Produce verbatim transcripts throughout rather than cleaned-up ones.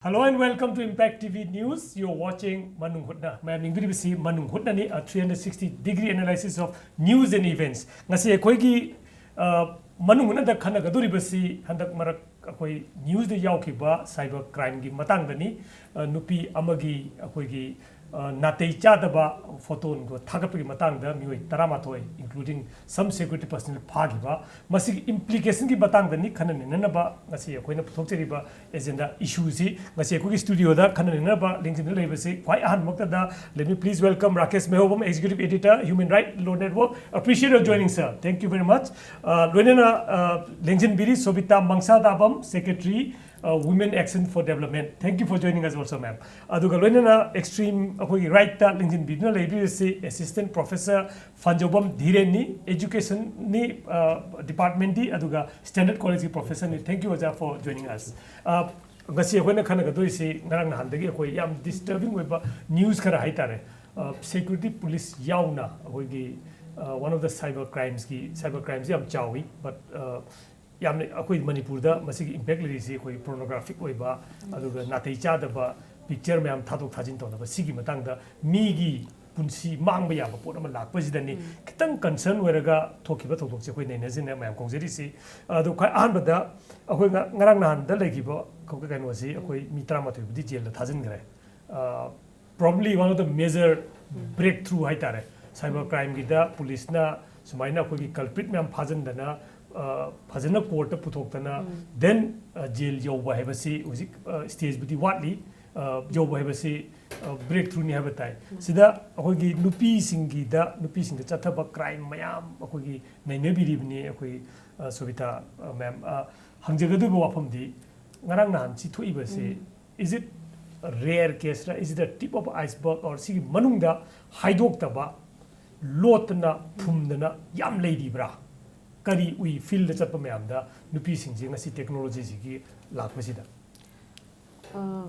Hello and welcome to Impact T V News. You're watching ꯃꯅꯨꯡ ꯍꯨꯠꯅ꯫ ꯃꯌꯥꯝ ꯌꯦꯡꯕꯤꯔꯤꯕꯁꯤ ꯃꯅꯨꯡ ꯍꯨꯠꯅꯅꯤ, a three hundred sixty degree analysis of news and events. ꯉꯁꯤ ꯑꯩꯈꯣꯏꯒꯤ, ꯑ, ꯃꯅꯨꯡ ꯍꯨꯠꯅꯗ ꯈꯟꯅꯒꯗꯧꯔꯤꯕꯁꯤ ꯍꯟꯗꯛ ꯃꯔꯛ ꯑꯩꯈꯣꯏ ꯅ꯭ꯌꯨꯁꯇ ꯌꯥꯎꯈꯤꯕ cyber crimeꯒꯤ ꯃꯇꯥꯡꯗꯅꯤ꯫ ꯑ, ꯅꯨꯄꯤ ꯑꯃꯒꯤ ꯑꯩꯈꯣꯏꯒꯤ, ꯑ, ꯅꯥꯇꯩ ꯆꯥꯗꯕ ꯐꯣꯇꯣ ꯅꯨꯡꯗꯣ ꯊꯥꯒꯠꯄꯒꯤ ꯃꯇꯥꯡꯗ ꯃꯤꯑꯣꯏ ꯇꯔꯥꯃꯥꯊꯣꯏ, including some security personnel, ꯐꯥꯈꯤꯕ꯫ ꯃꯁꯤꯒꯤ implicationꯒꯤ ꯃꯇꯥꯡꯗꯅꯤ ꯈꯟꯅ ꯅꯩꯅꯅꯕ ꯉꯁꯤ ꯑꯩꯈꯣꯏꯅ ꯄꯨꯊꯣꯛꯆꯔꯤꯕ agenda issueꯁꯤ꯫ ꯉꯁꯤ ꯑꯩꯈꯣꯏꯒꯤ studioꯗ ꯈꯟꯅ ꯅꯩꯅꯅꯕ ꯂꯦꯡꯖꯤꯟꯗꯨꯅ ꯂꯩꯕꯁꯤ ꯈ꯭ꯋꯥꯏ ꯑꯍꯥꯟꯕꯃꯛꯇꯗ let me please welcome Rakesh ꯃꯩꯍꯧꯕꯝ, Executive Editor, Human Right Law Network. Appreciate your joining, sir. Thank you very much. ꯑ, ꯂꯣꯏꯅꯅ, ꯑ, ꯂꯦꯡꯖꯤꯟꯕꯤꯔꯤ ꯁꯣꯕꯤꯇꯥ ꯃꯪꯁꯥꯗꯥꯕꯝ, Secretary, ꯑ, Women Action for Development. Thank you for joining us also, ma'am. ꯑꯗꯨꯒ ꯂꯣꯏꯅꯅ extreme ꯑꯩꯈꯣꯏꯒꯤ rightꯇ ꯂꯦꯡꯖꯤꯟꯕꯤꯗꯨꯅ ꯂꯩꯕꯤꯔꯤꯁꯤ Assistant Professor ꯐꯟꯖꯧꯕꯝ ꯙꯤꯔꯦꯟꯅꯤ, Educationꯅꯤ, ꯑ, departmentꯗꯤ, ꯑꯗꯨꯒ Standard Collegeꯀꯤ professorꯅꯤ꯫ Thank you, ꯑꯣꯖꯥ, for joining us. ꯑ, ꯉꯁꯤ ꯑꯩꯈꯣꯏꯅ ꯈꯟꯅꯒꯗꯣꯏꯁꯤ ꯉꯔꯥꯡ ꯅꯍꯥꯟꯗꯒꯤ ꯑꯩꯈꯣꯏ ꯌꯥꯝ disturbing ꯑꯣꯏꯕ news ꯈꯔ ꯍꯥꯏꯇꯥꯔꯦ꯫ ꯑ, security police ꯌꯥꯎꯅ ꯑꯩꯈꯣꯏꯒꯤ, ꯑ, one of the cyber crimesꯀꯤ, cyber crimeꯁꯤ ꯌꯥꯝ ꯆꯥꯎꯏ, but, ꯑ, ꯌꯥꯝꯅ ꯑꯩꯈꯣꯏ ꯃꯅꯤꯄꯨꯔꯗ ꯃꯁꯤꯒꯤ impact ꯂꯩꯔꯤꯁꯤ ꯑꯩꯈꯣꯏ pornographic ꯑꯣꯏꯕ, ꯑꯗꯨꯒ ꯅꯥꯇꯩ ꯆꯥꯗꯕ picture ꯃꯌꯥꯝ ꯊꯥꯗꯣꯛ ꯊꯥꯖꯤꯟ ꯇꯧꯅꯕ, ꯁꯤꯒꯤ ꯃꯇꯥꯡꯗ ꯃꯤꯒꯤ ꯄꯨꯟꯁꯤ ꯃꯥꯡꯕ ꯌꯥꯕ ꯄꯣꯠ ꯑꯃ ꯂꯥꯛꯄꯁꯤꯗꯅꯤ ꯎꯝ꯫ ꯈꯤꯇꯪ concern ꯑꯣꯏꯔꯒ ꯊꯣꯛꯈꯤꯕ ꯊꯧꯗꯣꯛꯁꯦ ꯑꯩꯈꯣꯏ ꯅꯩꯅꯁꯤꯅ ꯃꯌꯥꯝ ꯀꯧꯖꯔꯤꯁꯤ꯫ ꯑꯗꯣ ꯈ꯭ꯋꯥꯏ ꯑꯍꯥꯟꯕꯗ ꯑꯩꯈꯣꯏ ꯉ-, ꯉꯔꯥꯡ ꯅꯍꯥꯟꯗ ꯂꯩꯈꯤꯕ ꯀ-, ꯀꯩꯅꯣꯁꯤ ꯑꯩꯈꯣꯏ ꯃꯤ ꯇꯔꯥꯃꯥꯊꯣꯏꯕꯨꯗꯤ ꯖꯦꯜꯗ ꯊꯥꯖꯤꯟꯈ꯭ꯔꯦ꯫ ꯑ, probably one of the major breakthrough ꯍꯥꯏꯇꯥꯔꯦ꯫ Cyber crimeꯒꯤꯗ policeꯅ ꯁꯨꯃꯥꯏꯅ ꯑꯩꯈꯣꯏꯒꯤ culprit ꯃꯌꯥꯝ ꯐꯥꯖꯤꯟꯗꯅ, ꯑ, ꯐꯖꯅ courtꯇ ꯄꯨꯊꯣꯛꯇꯅ, ꯎꯝ꯫ Then, ꯑ, ꯖꯦꯜ ꯌꯧꯕ ꯍꯥꯏꯕꯁꯤ ꯍꯧꯖꯤꯛ, ꯑ, stageꯕꯨꯗꯤ ꯋꯥꯠꯂꯤ, ꯑ, ꯌꯧꯕ ꯍꯥꯏꯕꯁꯤ, ꯑ, breakthroughꯅꯤ ꯍꯥꯏꯕ ꯇꯥꯏ꯫ ꯎꯝ꯫ ꯁꯤꯗ ꯑꯩꯈꯣꯏꯒꯤ ꯅꯨꯄꯤꯁꯤꯡꯒꯤꯗ, ꯅꯨꯄꯤꯁꯤꯡꯗ ꯆꯠꯊꯕ crime ꯃꯌꯥꯝ ꯑꯩꯈꯣꯏꯒꯤ ꯅꯩꯅꯕꯤꯔꯤꯕꯅꯤ ꯑꯩꯈꯣꯏ, ꯑ, ꯁꯣꯕꯤꯇꯥ, ꯑ, ma'am꯫ ꯑ, ꯍꯪꯖꯒꯗꯣꯏꯕ ꯋꯥꯐꯝꯗꯤ ꯉꯔꯥꯡ ꯅꯍꯥꯟ ꯁꯤ ꯊꯣꯛꯏꯕꯁꯤ, ꯎꯝ꯫ Is it rare caseꯔ, is it a tip of iceberg, or ꯁꯤꯒꯤ ꯃꯅꯨꯡꯗ ꯍꯥꯏꯗꯣꯛꯇꯕ, ꯂꯣꯠꯇꯅ ꯐꯨꯝꯗꯅ ꯌꯥꯝ ꯂꯩꯔꯤꯕ꯭ꯔꯥ? ꯀꯔꯤ ꯎꯏ fieldꯗ ꯆꯠꯄ ꯃꯌꯥꯝꯗ ꯅꯨꯄꯤꯁꯤꯡꯁꯦ ꯉꯁꯤ technologyꯁꯤꯒꯤ ꯂꯥꯛꯄꯁꯤꯗ? ꯑ,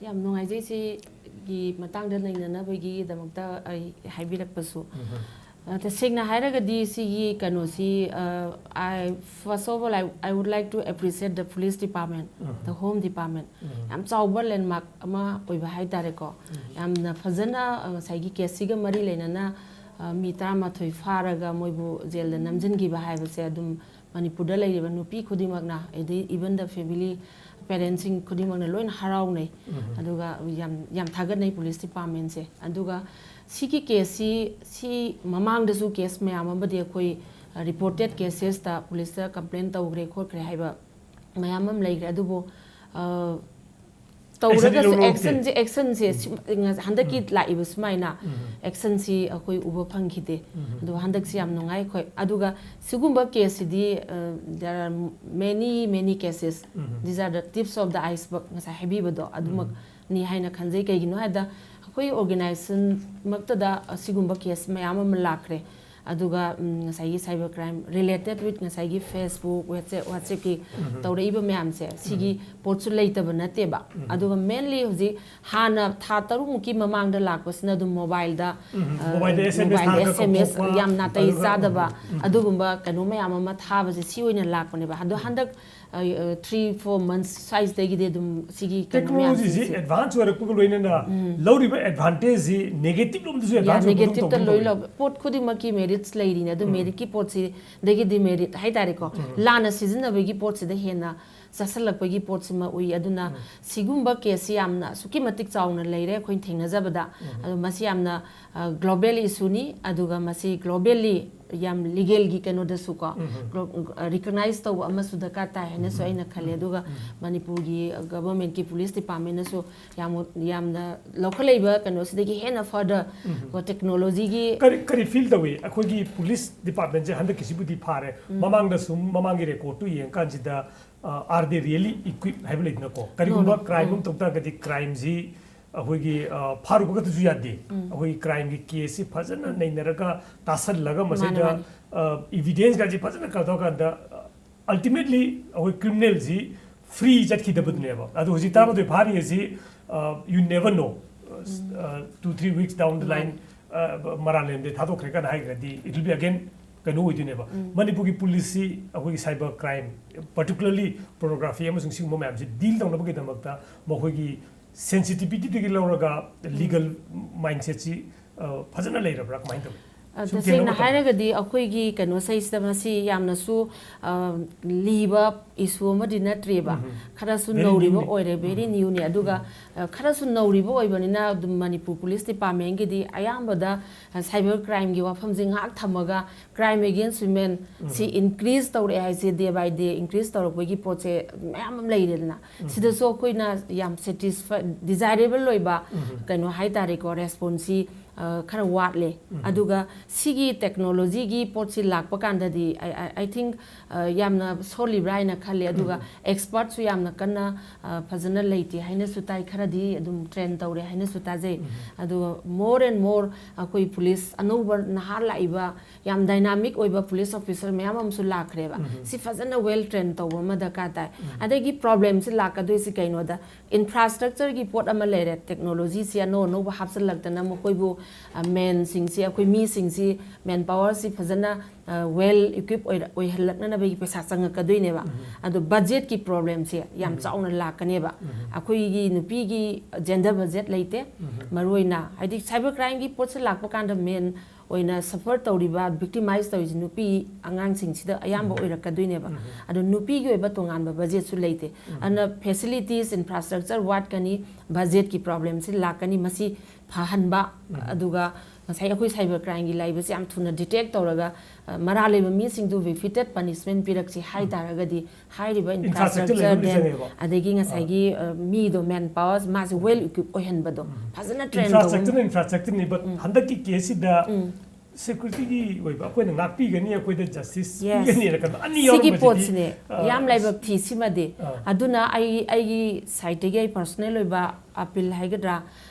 ꯌꯥꯝ ꯅꯨꯡꯉꯥꯏꯖꯩ ꯁꯤꯒꯤ ꯃꯇꯥꯡꯗ ꯅꯩꯅꯅꯕꯒꯤꯗꯃꯛꯇ ꯑꯩ ꯍꯥꯏꯕꯤꯔꯛꯄꯁꯨ꯫ ꯎꯝ꯫ ꯑ, ꯇꯁꯦꯡꯅ ꯍꯥꯏꯔꯒꯗꯤ ꯁꯤꯒꯤ ꯀꯩꯅꯣꯁꯤ, ꯑ, I, first of all, I, I would like to appreciate the police department, the home department. ꯌꯥꯝ ꯆꯥꯎꯕ ꯂꯦꯟꯃꯥꯔꯛ ꯑꯃ ꯑꯣꯏꯕ ꯍꯥꯏꯇꯥꯔꯦꯀꯣ꯫ ꯌꯥꯝꯅ ꯐꯖꯅ, ꯑ, ꯉꯁꯥꯏꯒꯤ ꯀꯦꯁꯁꯤꯒ ꯃꯔꯤ ꯂꯩꯅꯅ, ꯑ, ꯃꯤ ꯇꯔꯥꯃꯥꯊꯣꯏ ꯐꯥꯔꯒ ꯃꯣꯏꯕꯨ ꯖꯦꯜꯗ ꯅꯝꯁꯤꯟꯈꯤꯕ ꯍꯥꯏꯕꯁꯦ ꯑꯗꯨꯝ ꯃꯅꯤꯄꯨꯔꯗ ꯂꯩꯔꯤꯕ ꯅꯨꯄꯤ ꯈꯨꯗꯤꯡꯃꯛꯅ, ꯑꯗꯩ even the family, ꯄꯦꯔꯦꯟꯁꯁꯤꯡ ꯈꯨꯗꯤꯡꯃꯛꯅ ꯂꯣꯏꯅ ꯍꯔꯥꯎꯅꯩ꯫ ꯑꯗꯨꯒ ꯌꯥꯝ, ꯌꯥꯝ ꯊꯥꯒꯠꯅꯩ ꯄꯨꯂꯤꯁ ꯗꯤꯄꯥꯔꯠꯃꯦꯟꯁꯦ꯫ ꯑꯗꯨꯒ ꯁꯤꯒꯤ ꯀꯦꯁꯁꯤ, ꯁꯤ ꯃꯃꯥꯡꯗꯁꯨ ꯀꯦꯁ ꯃꯌꯥꯝ ꯑꯃꯗꯤ ꯑꯩꯈꯣꯏ, ꯑ, ꯔꯤꯄꯣꯔꯇꯦꯠ ꯀꯦꯁꯦꯁꯇ ꯄꯨꯂꯤꯁꯇ ꯀꯝꯄ꯭ꯂꯦꯟ ꯇꯧꯈ꯭ꯔꯦ ꯈꯣꯠꯈ꯭ꯔꯦ ꯍꯥꯏꯕ ꯃꯌꯥꯝ ꯑꯃ ꯂꯩꯈ꯭ꯔꯦ꯫ ꯑꯗꯨꯕꯨ, ꯑ, ꯑꯦꯛꯁꯟꯗꯤ ꯇꯧꯔꯒꯁꯨ ꯂꯧꯔꯛꯇꯦ꯫ ꯑꯦꯛꯁꯟꯁꯦ, ꯑꯦꯛꯁꯟꯁꯦ ꯁꯤ-, ꯍꯟꯗꯛꯀꯤ ꯂꯥꯛꯏꯕ ꯁꯨꯃꯥꯏꯅ ꯑꯦꯛꯁꯟꯁꯤ ꯑꯩꯈꯣꯏ ꯎꯕ ꯐꯪꯈꯤꯗꯦ꯫ ꯑꯗꯣ ꯍꯟꯗꯛꯁꯤ ꯌꯥꯝ ꯅꯨꯡꯉꯥꯏ ꯑꯩꯈꯣꯏ꯫ ꯑꯗꯨꯒ ꯁꯤꯒꯨꯝꯕ ꯀꯦꯁꯁꯤꯗꯤ, ꯑ, there are many, many cases. These are the tips of the iceberg, ꯉꯁꯥꯏ ꯍꯥꯏꯕꯤꯕꯗꯣ ꯑꯗꯨꯃꯛꯅꯤ ꯍꯥꯏꯅ ꯈꯟꯖꯩ꯫ ꯀꯩꯒꯤꯅꯣ ꯍꯥꯏꯕꯗ ꯑꯩꯈꯣꯏ ꯑꯣꯔꯒꯅꯥꯏꯖꯦꯁꯟꯃꯛꯇꯗ ꯑꯁꯤꯒꯨꯝꯕ ꯀꯦꯁ ꯃꯌꯥꯝ ꯑꯃ ꯂꯥꯛꯈ꯭ꯔꯦ꯫ ꯑꯗꯨꯒ, ꯎꯝ, ꯉꯁꯥꯏꯒꯤ cyber crime related with ꯉꯁꯥꯏꯒꯤ Facebook, WhatsApp, WhatsAppꯀꯤ ꯇꯧꯔꯛꯏꯕ ꯃꯌꯥꯝꯁꯦ, ꯁꯤꯒꯤ ꯄꯣꯠꯁꯨ ꯂꯩꯇꯕ ꯅꯠꯇꯦꯕ꯫ ꯑꯗꯨꯒ mainly ꯍꯧꯖꯤꯛ ꯍꯥꯟꯅ ꯊꯥ ꯇꯔꯨꯛꯃꯨꯛꯀꯤ ꯃꯃꯥꯡꯗ ꯂꯥꯛꯄꯁꯤꯅ ꯑꯗꯨꯝ ꯃꯣꯕꯥꯏꯜꯗ, ꯎꯝ, ꯑ, ꯃꯣꯕꯥꯏꯜꯗ SMS ꯃꯣꯕꯥꯏꯜꯗ ꯊꯥꯔꯒ SMS ꯀꯧꯊꯣꯛꯄ, ꯌꯥꯝ ꯅꯥꯇꯩ ꯑꯗꯨꯒ, ꯆꯥꯗꯕ, ꯎꯝ, ꯎꯝ, ꯑꯗꯨꯒꯨꯝꯕ ꯀꯩꯅꯣ ꯃꯌꯥꯝ ꯑꯃ ꯊꯥꯕꯁꯦ, ꯁꯤ ꯑꯣꯏꯅ ꯂꯥꯛꯄꯅꯦꯕ꯫ ꯑꯗꯣ ꯍꯟꯗꯛ, ꯑ, ꯑ, three, four months ꯁ꯭ꯋꯥꯏꯁꯤꯗꯒꯤꯗꯤ ꯑꯗꯨꯝ ꯁꯤꯒꯤ ꯀꯩꯅꯣ ꯇꯦꯛꯅꯣꯂꯣꯖꯤꯁꯤ ꯃꯌꯥꯝꯁꯤꯡꯁꯦ ꯑꯦꯗꯚꯥꯟꯁ ꯑꯣꯏꯔꯛꯄꯒ ꯂꯣꯏꯅꯅ ꯂꯧꯔꯤꯕ ꯑꯦꯗꯚꯥꯟꯇꯦꯖꯁꯤ ꯅꯦꯒꯦꯇꯤꯚ ꯂꯣꯝꯗꯁꯨ ꯌꯥ, ꯑꯦꯗꯚꯥꯟꯁ ꯑꯣꯏꯕꯒꯨꯝ ꯅꯦꯒꯦꯇꯤꯚꯇ ꯇꯧꯒꯨꯝ ꯂꯣꯏ ꯇꯧꯋꯤ꯫ ꯂꯧ-, ꯄꯣꯠ ꯈꯨꯗꯤꯡꯃꯛꯀꯤ ꯃꯦꯔꯤꯠꯁ ꯂꯩꯔꯤꯅꯦ꯫ ꯑꯗꯨ ꯎꯝ꯫ ꯃꯦꯔꯤꯠꯀꯤ ꯄꯣꯠꯁꯤꯗꯒꯤꯗꯤ ꯃꯦꯔꯤꯠ ꯍꯥꯏ ꯇꯥꯔꯦꯀꯣ, ꯎꯝ꯫ ꯂꯥꯟꯅ ꯁꯤꯖꯤꯟꯅꯕꯒꯤ ꯄꯣꯠꯁꯤꯗ ꯍꯦꯟꯅ ꯆꯥꯁꯤꯜꯂꯛꯄꯒꯤ ꯄꯣꯠꯁꯤꯃ ꯎꯏ꯫ ꯑꯗꯨꯅ ꯎꯝ꯫ ꯁꯤꯒꯨꯝꯕ ꯀꯦꯁꯁꯤ ꯌꯥꯝꯅ ꯑꯁꯨꯛꯀꯤ ꯃꯇꯤꯛ ꯆꯥꯎꯅ ꯂꯩꯔꯦ ꯑꯩꯈꯣꯏꯅ ꯊꯦꯡꯅꯖꯕꯗ꯫ ꯎꯝ꯫ ꯑꯗꯣ ꯃꯁꯤ ꯌꯥꯝꯅ, ꯑ, ꯒ꯭ꯂꯣꯕꯦꯜ ꯏꯁꯨꯅꯤ, ꯑꯗꯨꯒ ꯃꯁꯤ ꯒ꯭ꯂꯣꯕꯦꯜꯂꯤ ꯌꯥꯝ ꯂꯤꯒꯦꯜꯒꯤ ꯀꯩꯅꯣꯗꯁꯨꯀꯣ, ꯎꯝ꯫ ꯒ꯭ꯂꯣ-, ꯑ, ꯔꯤꯀꯒꯅꯥꯏꯖ ꯇꯧꯕ ꯑꯃꯁꯨ ꯗꯔꯀꯥꯔ ꯇꯥꯏ ꯍꯥꯏꯅꯁꯨ ꯎꯝ꯫ ꯑꯩꯅ ꯈꯜꯂꯦ꯫ ꯎꯝ꯫ ꯑꯗꯨꯒ ꯎꯝ꯫ ꯃꯅꯤꯄꯨꯔꯒꯤ ꯒꯚꯔꯟꯃꯦꯟꯠꯀꯤ ꯄꯨꯂꯤꯁ ꯗꯤꯄꯥꯔꯠꯃꯦꯟꯅꯁꯨ ꯌꯥꯝ, ꯌꯥꯝꯅ ꯂꯧꯈꯠꯂꯛꯏꯕ ꯀꯩꯅꯣꯁꯤꯗꯒꯤ ꯍꯦꯟꯅ further ꯎꯝ꯫ ꯀꯣ, ꯇꯦꯛꯅꯣꯂꯣꯖꯤꯒꯤ ꯀꯔꯤ, ꯀꯔꯤ ꯐꯤꯜ ꯇꯧꯏ? ꯑꯩꯈꯣꯏꯒꯤ ꯄꯨꯂꯤꯁ ꯗꯤꯄꯥꯔꯠꯃꯦꯟꯁꯦ ꯍꯟꯗꯛꯀꯤꯁꯤꯕꯨꯗꯤ ꯐꯥꯔꯦ꯫ ꯎꯝ꯫ ꯃꯃꯥꯡꯗ ꯁꯨꯝ, ꯃꯃꯥꯡꯒꯤ ꯔꯦꯀꯣꯔꯠꯇꯨ ꯌꯦꯡꯉꯀꯥꯟꯁꯤꯗ, ꯑ, are they really equipped ꯍꯥꯏꯕ ꯂꯩꯗꯅꯀꯣ? ꯀꯔꯤꯒꯨꯝꯕ No, no. ꯀ꯭ꯔꯥꯏꯝ ꯎꯝ꯫ ꯑꯃ ꯇꯧ ꯇꯥꯔꯒꯗꯤ ꯀ꯭ꯔꯥꯏꯝꯁꯤ ꯑꯩꯈꯣꯏꯒꯤ, ꯑ, ꯐꯥꯔꯨꯕ ꯈꯛꯇꯁꯨ ꯌꯥꯗꯦ꯫ ꯎꯝ꯫ ꯑꯩꯈꯣꯏꯒꯤ ꯀ꯭ꯔꯥꯏꯝꯒꯤ ꯀꯦꯁꯁꯤ ꯐꯖꯅ ꯅꯩꯅꯔꯒ ꯇꯥꯁꯜꯂꯒ ꯃꯥꯅꯦ, ꯃꯁꯤꯗ, ꯃꯥꯅꯦ꯫ ꯑ, ꯏꯚꯤꯗꯦꯟꯁ ꯀꯥꯁꯦ ꯐꯖꯅ ꯀꯩꯅꯣ ꯇꯧꯔꯀꯥꯟꯗ, ꯑ, ꯑꯜꯇꯤꯃꯦꯠꯂꯤ ꯑꯩꯈꯣꯏ ꯀ꯭ꯔꯤꯃꯤꯅꯦꯜꯁꯤ ꯐ꯭ꯔꯤ ꯆꯠꯈꯤꯗꯕꯗꯨꯅꯦꯕ꯫ ꯑꯗꯣ ꯍꯧꯖꯤꯛ ꯇꯔꯥꯃꯥꯊꯣꯏ ꯐꯥꯔꯤ ꯑꯁꯤ, ꯑ, you never know. ꯎꯝ꯫ ꯑ, two, three weeks down the line, ꯃꯥꯅꯦ꯫ ꯃꯔꯥꯜ ꯂꯩꯔꯝꯗꯦ, ꯊꯥꯗꯣꯛꯈ꯭ꯔꯦ ꯀꯥꯏꯅ ꯍꯥꯏꯈ꯭ꯔꯗꯤ, it will be again ꯀꯩꯅꯣ ꯑꯣꯏꯗꯣꯏꯅꯦꯕ꯫ ꯃꯅꯤꯄꯨꯔꯒꯤ ꯄꯨꯂꯤꯁꯁꯤ ꯑꯩꯈꯣꯏꯒꯤ cyber crime, particularly pornography ꯑꯃꯁꯨꯡ ꯁꯤꯒꯨꯝꯕ ꯃꯌꯥꯝꯁꯤ deal ꯇꯧꯅꯕꯒꯤꯗꯃꯛꯇ ꯃꯈꯣꯏꯒꯤ sensitivity ꯗꯒꯤ ꯂꯧꯔꯒ legal mindset ꯁꯤ ꯐꯖꯅ ꯂꯩꯔꯕ꯭ꯔꯥ, ꯀꯃꯥꯏꯅ ꯇꯧꯏ? ꯁꯨꯝ ꯇꯁꯦꯡꯅ ꯊꯦꯡꯅꯕ ꯃꯇꯝꯗ꯫ ꯍꯥꯏꯔꯒꯗꯤ ꯑꯩꯈꯣꯏꯒꯤ ꯀꯩꯅꯣ ꯁꯤꯗꯩꯁꯤꯗ ꯃꯁꯤ ꯌꯥꯝꯅꯁꯨ ꯂꯤꯕ issue ꯑꯃꯗꯤ ꯅꯠꯇ꯭ꯔꯤꯕ꯫ ꯈꯔꯁꯨ ꯅꯧꯔꯤꯕ ꯑꯣꯏꯔꯦ, very new ꯅꯤ꯫ ꯑꯗꯨꯒ ꯈꯔꯁꯨ ꯅꯧꯔꯤꯕ ꯑꯣꯏꯕꯅꯤꯅ ꯑꯗꯨꯝ ꯃꯅꯤꯄꯨꯔ ꯄꯨꯂꯤꯁ ꯗꯤꯄꯥꯔꯠꯃꯦꯟꯒꯤꯗꯤ ꯑꯌꯥꯝꯕꯗ cyber crime ꯒꯤ ꯋꯥꯐꯝꯁꯦ ꯉꯥꯏꯍꯥꯛ ꯊꯝꯃꯒ, crime against women ꯁꯤ increase ꯇꯧꯔꯛꯑꯦ ꯍꯥꯏꯁꯦ, day by day increase ꯇꯧꯔꯛꯄꯒꯤ ꯄꯣꯠꯁꯦ ꯃꯌꯥꯝ ꯑꯃ ꯂꯩꯔꯦꯗꯅ꯫ ꯁꯤꯗꯁꯨ ꯑꯩꯈꯣꯏꯅ ꯌꯥꯝ satisfy, desirable ꯑꯣꯏꯕ ꯀꯩꯅꯣ ꯍꯥꯏꯇꯥꯔꯦꯀꯣ, response ꯁꯤ ꯈꯔ ꯋꯥꯠꯂꯦ꯫ ꯑꯗꯨꯒ ꯁꯤꯒꯤ technology ꯒꯤ ꯄꯣꯠꯁꯤ ꯂꯥꯛꯄ ꯀꯥꯟꯗꯗꯤ, I, I, I think, ꯌꯥꯝꯅ ꯁꯣꯜꯂꯤꯕ꯭ꯔꯥ ꯍꯥꯏꯅ ꯈꯜꯂꯦ꯫ ꯑꯗꯨꯒ expert ꯁꯨ ꯌꯥꯝꯅ ꯀꯟꯅ ꯐꯖꯅ ꯂꯩꯇꯦ ꯍꯥꯏꯅꯁꯨ ꯇꯥꯏ, ꯈꯔꯗꯤ ꯑꯗꯨꯝ train ꯇꯧꯔꯦ ꯍꯥꯏꯅꯁꯨ ꯇꯥꯖꯩ꯫ ꯑꯗꯨꯒ more and more ꯑꯩꯈꯣꯏ ꯄꯨꯂꯤꯁ ꯑꯅꯧꯕ ꯅꯍꯥ ꯂꯥꯛꯏꯕ ꯌꯥꯝ dynamic ꯑꯣꯏꯕ ꯄꯨꯂꯤꯁ officer ꯃꯌꯥꯝ ꯑꯃꯁꯨ ꯂꯥꯛꯈ꯭ꯔꯦꯕ꯫ ꯁꯤ ꯐꯖꯅ well train ꯇꯧꯕ ꯑꯃ ꯗꯔꯀꯥꯔ ꯇꯥꯏ꯫ ꯑꯗꯒꯤ problem ꯁꯤ ꯂꯥꯛꯀꯗꯣꯏꯁꯤ ꯀꯩꯅꯣꯗ, infrastructure ꯒꯤ ꯄꯣꯠ ꯑꯃ ꯂꯩꯔꯦ꯫ Technology ꯁꯤ ꯑꯅꯧ ꯑꯅꯧꯕ ꯍꯥꯞꯆꯤꯜꯂꯛꯇꯅ ꯃꯈꯣꯏꯕꯨ, men ꯁꯤꯡꯁꯤ, ꯑꯩꯈꯣꯏ ꯃꯤꯁꯤꯡꯁꯤ, man power ꯁꯤ ꯐꯖꯅ well equip ꯑꯣꯏꯔ-, ꯑꯣꯏꯍꯜꯂꯛꯅꯅꯕꯒꯤ ꯄꯩꯁꯥ ꯆꯪꯉꯛꯀꯗꯣꯏꯅꯦꯕ꯫ ꯑꯗꯣ budget ꯀꯤ problem ꯁꯦ ꯌꯥꯝ ꯆꯥꯎꯅ ꯂꯥꯛꯀꯅꯦꯕ꯫ ꯑꯩꯈꯣꯏꯒꯤ ꯅꯨꯄꯤꯒꯤ gender budget ꯂꯩꯇꯦ꯫ ꯃꯔꯨꯑꯣꯏꯅ ꯍꯥꯏꯗꯤ cyber crime ꯒꯤ ꯄꯣꯠꯁꯦ ꯂꯥꯛꯄ ꯀꯥꯟꯗ men ꯑꯣꯏꯅ suffer ꯇꯧꯔꯤꯕ, victimize ꯇꯧꯔꯤꯁꯦ ꯅꯨꯄꯤ ꯑꯉꯥꯡꯁꯤꯡꯁꯤꯗ ꯑꯌꯥꯝꯕ ꯑꯣꯏꯔꯛꯀꯗꯣꯏꯅꯦꯕ꯫ ꯑꯗꯣ ꯅꯨꯄꯤꯒꯤ ꯑꯣꯏꯕ ꯇꯣꯉꯥꯟꯕ budget ꯁꯨ ꯂꯩꯇꯦ꯫ ꯑꯗꯨꯅ facilities, infrastructure ꯋꯥꯠꯀꯅꯤ, budget ꯀꯤ problem ꯁꯤ ꯂꯥꯛꯀꯅꯤ꯫ ꯃꯁꯤ ꯐꯍꯟꯕ, ꯑꯗꯨꯒ ꯉꯁꯥꯏ ꯑꯩꯈꯣꯏ cyber crime ꯒꯤ ꯂꯩꯕꯁꯦ ꯌꯥꯝ ꯊꯨꯅ detect ꯇꯧꯔꯒ, ꯃꯔꯥꯜ ꯂꯩꯕ ꯃꯤꯁꯤꯡꯗꯨ befitted punishment ꯄꯤꯔꯛꯁꯤ ꯍꯥꯏ ꯇꯥꯔꯒꯗꯤ, ꯍꯥꯏꯔꯤꯕ infrastructure ꯂꯩꯕ ꯑꯃꯗꯤ ꯆꯪꯉꯦꯕ꯫ ꯑꯗꯒꯤ ꯉꯁꯥꯏꯒꯤ ꯃꯤꯗꯣ, man power ꯁꯤ ꯃꯥꯁꯦ well equip ꯑꯣꯏꯍꯟꯕꯗꯣ, ꯐꯖꯅ train ꯇꯧꯕ꯫ Infrastructure ꯅ infrastructure ꯅꯤ, but ꯍꯟꯗꯛꯀꯤ case ꯁꯤꯗ security ꯒꯤ ꯑꯣꯏꯕ ꯑꯩꯈꯣꯏꯅ ꯉꯥꯛꯄꯤꯒꯅꯤ, ꯑꯩꯈꯣꯏꯗ justice ꯄꯤꯒꯅꯤꯅ ꯈꯟꯕ ꯑꯅꯤ ꯌꯥꯎꯔꯝꯕꯁꯤꯗꯤ, ꯁꯤꯒꯤ ꯄꯣꯠꯁꯤꯅꯦ ꯌꯥꯝ ꯂꯥꯏꯕꯛ ꯊꯤ ꯁꯤꯃꯗꯤ꯫ ꯑꯗꯨꯅ ꯑꯩ, ꯑꯩꯒꯤ side ꯇꯒꯤ ꯑꯩ personal ꯑꯣꯏꯕ appeal ꯍꯥꯏꯒꯗ꯭ꯔꯥ,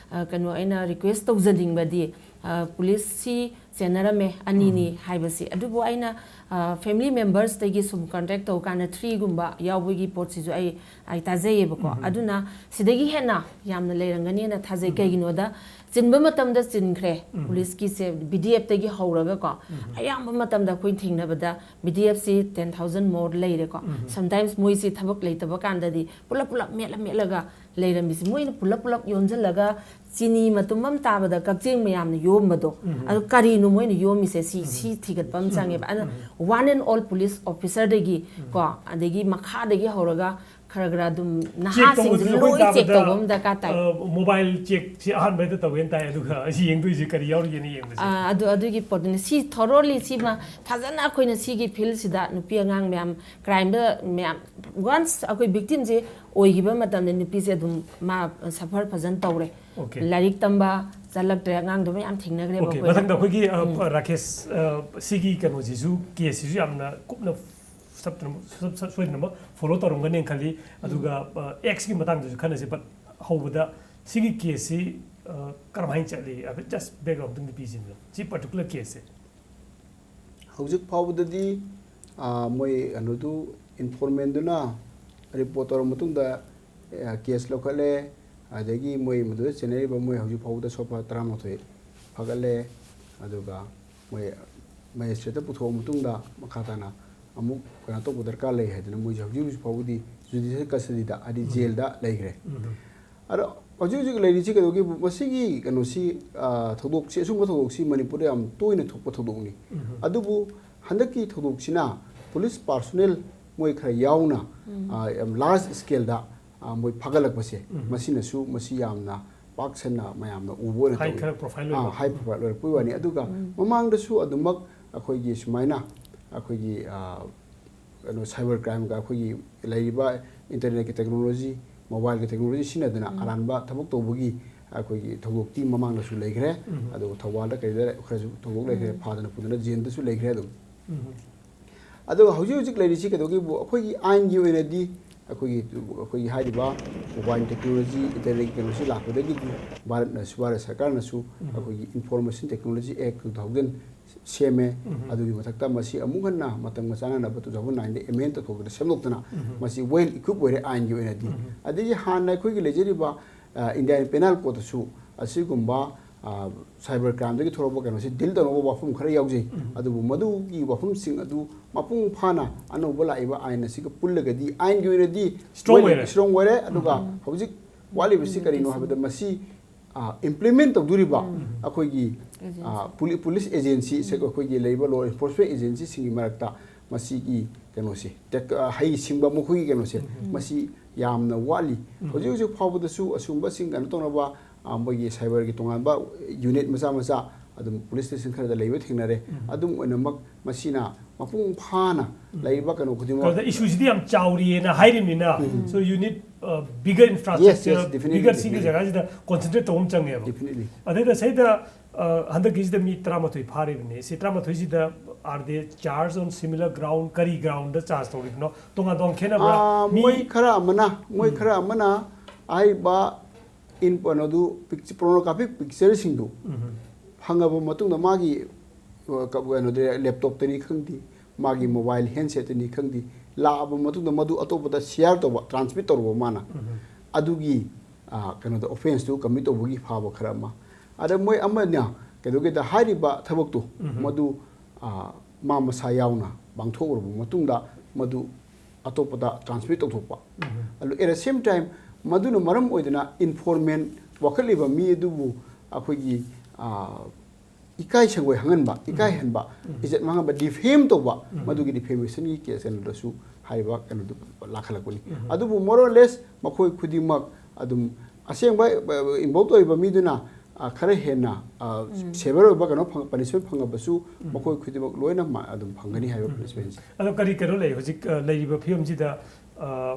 ꯀꯩꯅꯣ ꯑꯩꯅ request ꯇꯧꯖꯅꯤꯡꯕꯗꯤ, ꯄꯨꯂꯤꯁꯁꯤ ꯆꯦꯟꯅꯔꯝꯃꯦ ꯑꯅꯤꯅꯤ ꯍꯥꯏꯕꯁꯤ꯫ ꯑꯗꯨꯕꯨ ꯑꯩꯅ ꯐꯦꯃꯤꯂꯤ ꯃꯦꯝꯕꯔꯁꯇꯒꯤ ꯁꯨꯝ ꯀꯟꯇꯦꯛ ꯇꯧꯀꯥꯟꯗ ꯊ꯭ꯔꯤꯒꯨꯝꯕ ꯌꯥꯎꯕꯒꯤ ꯄꯣꯠꯁꯤꯁꯨ ꯑꯩ ꯑꯩ ꯇꯥꯖꯩꯌꯦꯕꯀꯣ꯫ ꯑꯗꯨꯅ ꯁꯤꯗꯒꯤ ꯍꯦꯟꯅ ꯌꯥꯝꯅ ꯂꯩꯔꯝꯒꯅꯤꯅ ꯊꯥꯖꯩ꯫ ꯀꯩꯒꯤꯅꯣꯗ, ꯆꯤꯟꯕ ꯃꯇꯝꯗ ꯆꯤꯟꯈ꯭ꯔꯦ꯫ ꯄꯨꯂꯤꯁꯀꯤꯁꯦ ꯕꯤ ꯗꯤ ꯑꯦꯐꯇꯒꯤ ꯍꯧꯔꯒꯀꯣ, ꯑꯌꯥꯝꯕ ꯃꯇꯝꯗ ꯑꯩꯈꯣꯏꯅ ꯊꯦꯡꯅꯕꯗ ꯕꯤ ꯗꯤ ꯑꯦꯐꯁꯤ ꯇꯦꯟ ꯊꯥꯎꯖꯟ ꯃꯣꯔ ꯂꯩꯔꯦꯀꯣ꯫ ꯁꯝꯇꯥꯏꯝꯁ ꯃꯣꯏꯁꯤ ꯊꯕꯛ ꯂꯩꯇꯕ ꯀꯥꯟꯗꯗꯤ ꯄꯨꯂꯞ ꯄꯨꯂꯞ ꯃꯦꯠꯂ ꯃꯦꯠꯂꯒ ꯂꯩꯔꯝꯃꯤꯁꯦ꯫ ꯃꯣꯏꯅ ꯄꯨꯂꯞ ꯄꯨꯂꯞ ꯌꯣꯝꯁꯤꯜꯂꯒ ꯆꯤꯅꯤ ꯃꯇꯨꯝ ꯑꯃ ꯇꯥꯕꯗ ꯀꯛꯆꯦꯡ ꯃꯌꯥꯝꯅ ꯌꯣꯝꯕꯗꯣ, ꯑꯗꯨ ꯀꯔꯤꯅꯣ ꯃꯣꯏꯅ ꯌꯣꯝꯃꯤꯁꯦ? ꯁꯤ ꯁꯤ ꯊꯤꯒꯠꯄ ꯑꯃ ꯆꯪꯉꯦꯕ꯫ ꯑꯗꯨꯅ ꯋꯥꯟ ꯑꯦꯟ ꯑꯣꯜ ꯄꯨꯂꯤꯁ ꯑꯣꯐꯤꯁꯔꯗꯒꯤ ꯀꯣ, ꯑꯗꯒꯤ ꯃꯈꯥꯗꯒꯤ ꯍꯧꯔꯒ ꯈꯔ ꯈꯔ ꯑꯗꯨꯝ ꯅꯍꯥꯁꯤꯡꯁꯤ ꯂꯣꯏ ꯆꯦꯛ ꯇꯧꯕ ꯑꯃ ꯗꯔꯀꯥꯔ ꯇꯥꯏ꯫ ꯃꯣꯕꯥꯏꯜ ꯆꯦꯛꯁꯤ ꯑꯍꯥꯟꯕꯗ ꯇꯧꯒꯦꯅ ꯇꯥꯏ, ꯑꯗꯨꯒ ꯑꯁꯤ ꯌꯦꯡꯗꯣꯏꯁꯤ ꯀꯔꯤ ꯌꯥꯎꯔꯤꯒꯦꯅ ꯌꯦꯡꯕꯁꯦ꯫ ꯑꯥ, ꯑꯗꯨ ꯑꯗꯨꯒꯤ ꯄꯣꯠꯇꯨꯅꯤ꯫ ꯁꯤ ꯊꯣꯔꯣꯂꯤ ꯁꯤꯃ ꯐꯖꯅ ꯑꯩꯈꯣꯏꯅ ꯁꯤꯒꯤ ꯐꯤꯜꯁꯤꯗ ꯅꯨꯄꯤ ꯑꯉꯥꯡ ꯃꯌꯥꯝ ꯀ꯭ꯔꯥꯏꯝꯗ ꯃꯌꯥꯝ ꯋꯥꯟꯁ ꯑꯩꯈꯣꯏ ꯚꯤꯛꯇꯤꯝꯁꯦ ꯑꯣꯏꯈꯤꯕ ꯃꯇꯝꯗ ꯅꯨꯄꯤꯁꯦ ꯑꯗꯨꯝ ꯃꯥ ꯁꯐꯔ ꯐꯖꯅ ꯇꯧꯔꯦ꯫ Okay. ꯂꯥꯏꯔꯤꯛ ꯇꯝꯕ ꯆꯠꯂꯛꯇ꯭ꯔꯦ ꯑꯉꯥꯡꯗꯣ ꯃꯌꯥꯝ ꯊꯦꯡꯅꯈ꯭ꯔꯦꯕ Okay, ꯑꯩꯈꯣꯏꯅ꯫ ꯃꯊꯪꯗ ꯑꯩꯈꯣꯏꯒꯤ ꯑ, ꯔꯥꯀꯦꯁ, ꯑ, ꯁꯤꯒꯤ ꯀꯩꯅꯣꯁꯤꯁꯨ, ꯀꯦꯁꯁꯤꯁꯨ ꯌꯥꯝꯅ ꯀꯨꯞꯅ ꯁꯞꯇꯅ- ꯁꯞ- ꯁꯞ- ꯁꯣꯏꯗꯅꯃꯛ ꯐꯣꯂꯣ ꯇꯧꯔꯝꯒꯅꯤ ꯈꯜꯂꯤ꯫ ꯑꯗꯨꯒ ꯑꯦꯛꯁꯀꯤ ꯃꯇꯥꯡꯗꯁꯨ ꯈꯟꯅꯁꯤ꯫ But ꯍꯧꯕꯗ ꯁꯤꯒꯤ ꯀꯦꯁꯁꯤ ꯑ, ꯀꯔꯝꯍꯥꯏꯅ ꯆꯠꯂꯤ ꯍꯥꯏꯐꯦꯠ ꯖꯁ ꯕꯦꯛꯒ꯭ꯔꯥꯎꯟꯗ ꯄꯤꯁꯤꯅ ꯁꯤ ꯄꯥꯔꯇꯤꯀꯨꯂꯔ ꯀꯦꯁꯁꯦ꯫ ꯍꯧꯖꯤꯛ ꯐꯥꯎꯕꯗꯗꯤ ꯑ, ꯃꯣꯏ ꯀꯩꯅꯣꯗꯨ, ꯏꯟꯐꯣꯔꯃꯦꯟꯗꯨꯅ ꯔꯤꯄꯣꯔꯠ ꯇꯧꯔꯕ ꯃꯇꯨꯡꯗ ꯑ, ꯀꯦꯁ ꯂꯧꯈꯠꯂꯦ꯫ ꯑꯗꯒꯤ ꯃꯣꯏ ꯃꯗꯨꯗ ꯆꯦꯟꯅꯔꯤꯕ ꯃꯣꯏ ꯍꯧꯖꯤꯛ ꯐꯥꯎꯕꯗ ꯁꯣꯐꯥ ꯇꯔꯥꯃꯥꯊꯣꯏ ꯐꯒꯠꯂꯦ꯫ ꯑꯗꯨꯒ ꯃꯣꯏ ꯃꯦꯖꯤꯁꯇ꯭ꯔꯦꯠꯇ ꯄꯨꯊꯣꯛꯑ ꯃꯇꯨꯡꯗ ꯃꯈꯥ ꯇꯥꯅ ꯑꯃꯨꯛ ꯀꯩꯅꯣ ꯇꯧꯕ ꯗꯔꯀꯥꯔ ꯂꯩ ꯍꯥꯏꯗꯅ ꯃꯣꯏꯁꯦ ꯍꯧꯖꯤꯛ ꯍꯧꯖꯤꯛ ꯐꯥꯎꯕꯗꯤ ꯖꯨꯗꯤꯁꯤꯌꯦꯜ ꯀꯁꯇꯗꯤꯗ, ꯍꯥꯏꯗꯤ ꯖꯦꯜꯗ ꯂꯩꯈ꯭ꯔꯦ꯫ ꯑꯗꯣ ꯍꯧꯖꯤꯛ ꯍꯧꯖꯤꯛ ꯂꯩꯔꯤꯁꯤ ꯀꯩꯗꯧꯒꯦꯕꯨ, ꯃꯁꯤꯒꯤ ꯀꯩꯅꯣꯁꯤ, ꯑ, ꯊꯧꯗꯣꯛꯁꯤ, ꯑꯁꯨꯝꯕ ꯊꯧꯗꯣꯛꯁꯤ ꯃꯅꯤꯄꯨꯔꯗ ꯌꯥꯝ ꯇꯣꯏꯅ ꯊꯣꯛꯄ ꯊꯧꯗꯣꯛꯅꯤ꯫ ꯑꯗꯨꯕꯨ ꯍꯟꯗꯛꯀꯤ ꯊꯧꯗꯣꯛꯁꯤꯅ ꯄꯨꯂꯤꯁ ꯄꯥꯔꯁꯣꯅꯦꯜ ꯃꯣꯏ ꯈꯔ ꯌꯥꯎꯅ, ꯑ, ꯌꯥꯝ ꯂꯥꯔꯖ ꯁ꯭ꯀꯦꯜꯗ, ꯑ, ꯃꯣꯏ ꯐꯥꯒꯠꯂꯛꯄꯁꯦ, ꯃꯁꯤꯅꯁꯨ ꯃꯁꯤ ꯌꯥꯝꯅ ꯄꯥꯛ ꯁꯟꯅ ꯃꯌꯥꯝꯅ ꯎꯕ ꯑꯣꯏꯅ High ꯇꯧꯏ꯫ ꯈꯔ profile ꯑꯥ, ꯑꯣꯏꯕ꯫ High profile ꯑꯣꯏꯔꯛꯄꯩ ꯋꯥꯅꯤ꯫ ꯑꯗꯨꯒ ꯃꯃꯥꯡꯗꯁꯨ ꯑꯗꯨꯃꯛ ꯑꯩꯈꯣꯏꯒꯤ ꯁꯨꯃꯥꯏꯅ ꯑꯩꯈꯣꯏꯒꯤ, ꯑ, ꯀꯩꯅꯣ, ꯁꯥꯏꯕꯔ ꯀ꯭ꯔꯥꯏꯝꯒ ꯑꯩꯈꯣꯏꯒꯤ ꯂꯩꯔꯤꯕ ꯏꯟꯇꯔꯅꯦꯠꯀꯤ ꯇꯦꯛꯅꯣꯂꯣꯖꯤ, ꯃꯣꯕꯥꯏꯜꯒꯤ ꯇꯦꯛꯅꯣꯂꯣꯖꯤ ꯁꯤꯖꯤꯟꯅꯗꯅ ꯑꯔꯥꯟꯕ ꯊꯕꯛ ꯇꯧꯕꯒꯤ ꯑꯩꯈꯣꯏꯒꯤ ꯊꯧꯗꯣꯛꯇꯤ ꯃꯃꯥꯡꯗꯁꯨ ꯂꯩꯈ꯭ꯔꯦ꯫ ꯑꯗꯨꯒ ꯊꯧꯕꯥꯜꯗ ꯀꯩꯗ ꯈꯔꯁꯨ ꯊꯧꯗꯣꯛ ꯂꯩꯈ꯭ꯔꯦ, ꯐꯥꯗꯅ ꯄꯨꯗꯅ ꯖꯦꯜꯗꯁꯨ ꯂꯩꯈ꯭ꯔꯦ ꯑꯗꯨꯝ꯫ ꯑꯗꯨꯒ ꯍꯧꯖꯤꯛ ꯍꯧꯖꯤꯛ ꯂꯩꯔꯤꯁꯤ ꯀꯩꯗꯧꯒꯦꯕꯨ, ꯑꯩꯈꯣꯏꯒꯤ ꯑꯥꯏꯟꯒꯤ ꯑꯣꯏꯅꯗꯤ ꯑꯩꯈꯣꯏꯒꯤ ꯑꯩꯈꯣꯏꯒꯤ ꯍꯥꯏꯔꯤꯕ ꯃꯣꯕꯥꯏꯜ ꯇꯦꯛꯅꯣꯂꯣꯖꯤ, ꯏꯟꯇꯔꯅꯦꯠ ꯀꯩꯅꯣꯁꯤ ꯂꯥꯛꯄꯗꯒꯤꯗꯤ ꯚꯥꯔꯠꯅꯁꯨ, ꯚꯥꯔꯠ ꯁꯔꯀꯥꯔꯅꯁꯨ ꯑꯩꯈꯣꯏꯒꯤ ꯏꯟꯐꯣꯔꯃꯦꯁꯟ ꯇꯦꯛꯅꯣꯂꯣꯖꯤ ꯑꯦꯛ ꯇꯨ ꯊꯥꯎꯖꯟ ꯁꯦꯝꯃꯦ꯫ ꯑꯗꯨꯒꯤ ꯃꯊꯛꯇ ꯃꯁꯤ ꯑꯃꯨꯛ ꯍꯟꯅ ꯃꯇꯝꯒ ꯆꯥꯟꯅꯅꯕ ꯇꯨ ꯊꯥꯎꯖꯟ ꯅꯥꯏꯟꯗ ꯑꯦꯃꯦꯟ ꯇꯧꯊꯣꯛꯇꯅ ꯁꯦꯝꯗꯣꯛꯇꯅ ꯃꯁꯤ ꯋꯦꯜ ꯏꯀ꯭ꯋꯤꯞ ꯑꯣꯏꯔꯦ ꯑꯥꯏꯟꯒꯤ ꯑꯣꯏꯅꯗꯤ꯫ ꯑꯗꯒꯤ ꯍꯥꯟꯅ ꯑꯩꯈꯣꯏꯒꯤ ꯂꯩꯖꯔꯤꯕ ꯏꯟꯗꯤꯌꯥꯟ ꯄꯦꯅꯥꯜ ꯀꯣꯗꯇꯁꯨ ꯑꯁꯤꯒꯨꯝꯕ ꯁꯥꯏꯕꯔ ꯀ꯭ꯔꯥꯏꯝꯗꯒꯤ ꯊꯣꯛꯂꯛꯄ ꯀꯩꯅꯣꯁꯤ ꯗꯤꯜ ꯇꯧꯅꯕ ꯋꯥꯐꯝ ꯈꯔ ꯌꯥꯎꯖꯩ꯫ ꯑꯗꯨꯕꯨ ꯃꯗꯨꯒꯤ ꯋꯥꯐꯝꯁꯤꯡ ꯑꯗꯨ ꯃꯄꯨꯡ ꯐꯥꯅ ꯑꯅꯧꯕ ꯂꯥꯛꯏꯕ ꯑꯥꯏꯟ ꯑꯁꯤꯒ ꯄꯨꯜꯂꯒꯗꯤ ꯑꯥꯏꯟꯒꯤ ꯑꯣꯏꯅꯗꯤ Strong ꯑꯣꯏꯔꯦ꯫ ꯏꯁꯇ꯭ꯔꯣꯡ ꯑꯣꯏꯔꯦ꯫ ꯑꯗꯨꯒ ꯍꯧꯖꯤꯛ ꯋꯥꯠꯂꯤꯕꯁꯤ ꯀꯔꯤꯅꯣ ꯍꯥꯏꯕꯗ ꯃꯁꯤ ꯏꯝꯄ꯭ꯂꯤꯃꯦꯟ ꯇꯧꯗꯣꯔꯤꯕ ꯑꯩꯈꯣꯏꯒꯤ Agency. ꯄꯨꯂꯤꯁ ꯑꯦꯖꯦꯟꯁꯤ, ꯑꯩꯈꯣꯏꯒꯤ ꯂꯩꯔꯤꯕ ꯂꯣ ꯏꯟꯐꯣꯔꯁꯃꯦꯟ ꯑꯦꯖꯦꯟꯁꯤꯁꯤꯡꯒꯤ ꯃꯔꯛꯇ ꯃꯁꯤꯒꯤ ꯀꯩꯅꯣꯁꯦ ꯇꯦꯛ- ꯑ, ꯍꯩꯁꯤꯡꯕ ꯃꯈꯣꯏꯒꯤ ꯀꯩꯅꯣꯁꯦ ꯃꯁꯤ ꯌꯥꯝꯅ ꯋꯥꯠꯂꯤ꯫ ꯍꯧꯖꯤꯛ ꯍꯧꯖꯤꯛ ꯐꯥꯎꯕꯗꯁꯨ ꯑꯁꯤꯒꯨꯝꯕꯁꯤꯡ ꯀꯩꯅꯣ ꯇꯧꯅꯕ ꯑ, ꯃꯣꯏꯒꯤ ꯁꯥꯏꯕꯔꯒꯤ ꯇꯣꯉꯥꯟꯕ ꯌꯨꯅꯤꯠ ꯃꯆꯥ ꯃꯆꯥ ꯑꯗꯨꯝ ꯄꯨꯂꯤꯁ ꯁ꯭ꯇꯦꯁꯟ ꯈꯔꯗ ꯂꯩꯕ ꯊꯦꯡꯅꯔꯦ꯫ ꯑꯗꯨꯝ ꯑꯣꯏꯅꯃꯛ ꯃꯁꯤꯅ ꯃꯄꯨꯡ ꯐꯥꯅ ꯂꯩꯔꯤꯕ ꯀꯩꯅꯣ ꯈꯨꯗꯤꯡꯃꯛ ꯀꯩꯅꯣꯗ ꯏꯁꯨꯁꯤꯗꯤ ꯌꯥꯝ ꯆꯥꯎꯔꯤꯑꯅ ꯍꯥꯏꯔꯤꯕꯅꯤꯅ, so you need bigger Yes, infrastructure, yes, definitely, bigger ꯁꯤꯒꯤ definitely. ꯖꯒꯥꯁꯤꯗ concentrate ꯇꯧꯕ ꯑꯃ ꯆꯪꯉꯦꯕ꯫ Definitely. ꯑꯗꯩꯗ ꯁꯤꯗ ꯑ, ꯍꯟꯗꯛꯀꯤꯁꯤꯗ ꯃꯤ ꯇꯔꯥꯃꯥꯊꯣꯏ ꯐꯥꯔꯤꯕꯅꯤ꯫ ꯁꯤ ꯇꯔꯥꯃꯥꯊꯣꯏꯁꯤꯗ are they charged on similar ground? ꯀꯔꯤ ground ꯗ charge ꯇꯧꯔꯤꯕꯅꯣ? ꯇꯣꯉꯥꯟ ꯇꯣꯉꯥꯟ ꯈꯦꯠꯅꯕ꯭ꯔꯥ? ꯑ, ꯃꯤ ꯃꯣꯏ ꯈꯔ ꯑꯃꯅ ꯃꯣꯏ ꯈꯔ ꯑꯃꯅ ꯑꯍꯩꯕ ꯏꯟ ꯀꯩꯅꯣꯗꯨ ꯄꯣꯔꯅꯣꯒ꯭ꯔꯥꯐꯤꯛ ꯄꯤꯛꯆꯔꯁꯤꯡꯗꯨ ꯐꯪꯉꯕ ꯃꯇꯨꯡꯗ ꯃꯥꯒꯤ ꯑ, ꯀ- ꯀꯩꯅꯣꯗ ꯂꯦꯞꯇꯣꯞꯇꯅꯤ ꯈꯪꯗꯦ, ꯃꯥꯒꯤ ꯃꯣꯕꯥꯏꯜ ꯍꯦꯟꯁꯦꯠꯇꯅꯤ ꯈꯪꯗꯦ, ꯂꯥꯛꯑꯕ ꯃꯇꯨꯡꯗ ꯃꯗꯨ ꯑꯇꯣꯞꯄꯗ ꯁꯤꯌꯥꯔ ꯇꯧꯕ, ꯇ꯭ꯔꯥꯟꯁꯃꯤꯠ ꯇꯧꯔꯨꯕ ꯃꯥꯅ ꯑꯗꯨꯒꯤ ꯑ, ꯀꯩꯅꯣꯗ ꯑꯣꯐꯦꯟꯁꯇꯨ ꯀꯃꯤꯠ ꯇꯧꯕꯒꯤ ꯐꯥꯕ ꯈꯔ ꯑꯃ꯫ ꯑꯗ ꯃꯣꯏ ꯑꯃꯅ ꯀꯩꯗꯧꯒꯦꯗ ꯍꯥꯏꯔꯤꯕ ꯊꯕꯛꯇꯨ ꯃꯗꯨ ꯑ, ꯃꯥ ꯃꯁꯥ ꯌꯥꯎꯅ ꯄꯥꯡꯊꯣꯛꯎꯔꯕ ꯃꯇꯨꯡꯗ ꯃꯗꯨ ꯑꯇꯣꯞꯄꯗ ꯇ꯭ꯔꯥꯟꯁꯃꯤꯠ ꯇꯧꯊꯣꯛꯄ꯫ ꯑꯗꯨ at the same time ꯃꯗꯨꯅ ꯃꯔꯝ ꯑꯣꯏꯗꯅ ꯏꯟꯐꯣꯔꯃꯦꯟ ꯋꯥꯀꯠꯂꯤꯕ ꯃꯤ ꯑꯗꯨꯕꯨ ꯑꯩꯈꯣꯏꯒꯤ ꯑ, ꯏꯀꯥꯏ ꯁꯪꯒꯣꯏ ꯍꯪꯍꯟꯕ, ꯏꯀꯥꯏꯍꯟꯕ, ꯏꯖꯠ ꯃꯥꯡꯍꯟꯕ, ꯗꯤꯐꯦꯝ ꯇꯧꯕ, ꯃꯗꯨꯒꯤ ꯗꯤꯐꯦꯃꯦꯁꯟꯒꯤ ꯀꯦꯁ ꯀꯩꯅꯣꯗꯁꯨ ꯍꯥꯏꯔꯤꯕ ꯀꯩꯅꯣꯗꯨ ꯂꯥꯛꯈꯠꯂꯛꯄꯅꯤ꯫ ꯑꯗꯨꯕꯨ more or less ꯃꯈꯣꯏ ꯈꯨꯗꯤꯡꯃꯛ ꯑꯗꯨꯝ ꯑꯁꯦꯡꯕ ꯏꯟꯚꯣꯜꯕ ꯑꯣꯏꯔꯤꯕ ꯃꯤꯗꯨꯅ ꯑ, ꯈꯔ ꯍꯦꯟꯅ ꯁꯦꯚꯤꯌꯔ ꯑꯣꯏꯕ ꯀꯩꯅꯣ ꯄꯅꯤꯁꯃꯦꯟ ꯐꯪꯉꯕꯁꯨ ꯃꯈꯣꯏ ꯈꯨꯗꯤꯡꯃꯛ ꯂꯣꯏꯅ ꯃꯥ- ꯑꯗꯨꯝ ꯐꯪꯒꯅꯤ ꯍꯥꯏꯕ ꯄꯅꯤꯁꯃꯦꯟꯁꯦ꯫ ꯑꯗꯣ ꯀꯔꯤ ꯀꯩꯅꯣ ꯂꯩ ꯍꯧꯖꯤꯛ ꯑ, ꯂꯩꯔꯤꯕ ꯐꯤꯕꯝꯁꯤꯗ, ꯑ,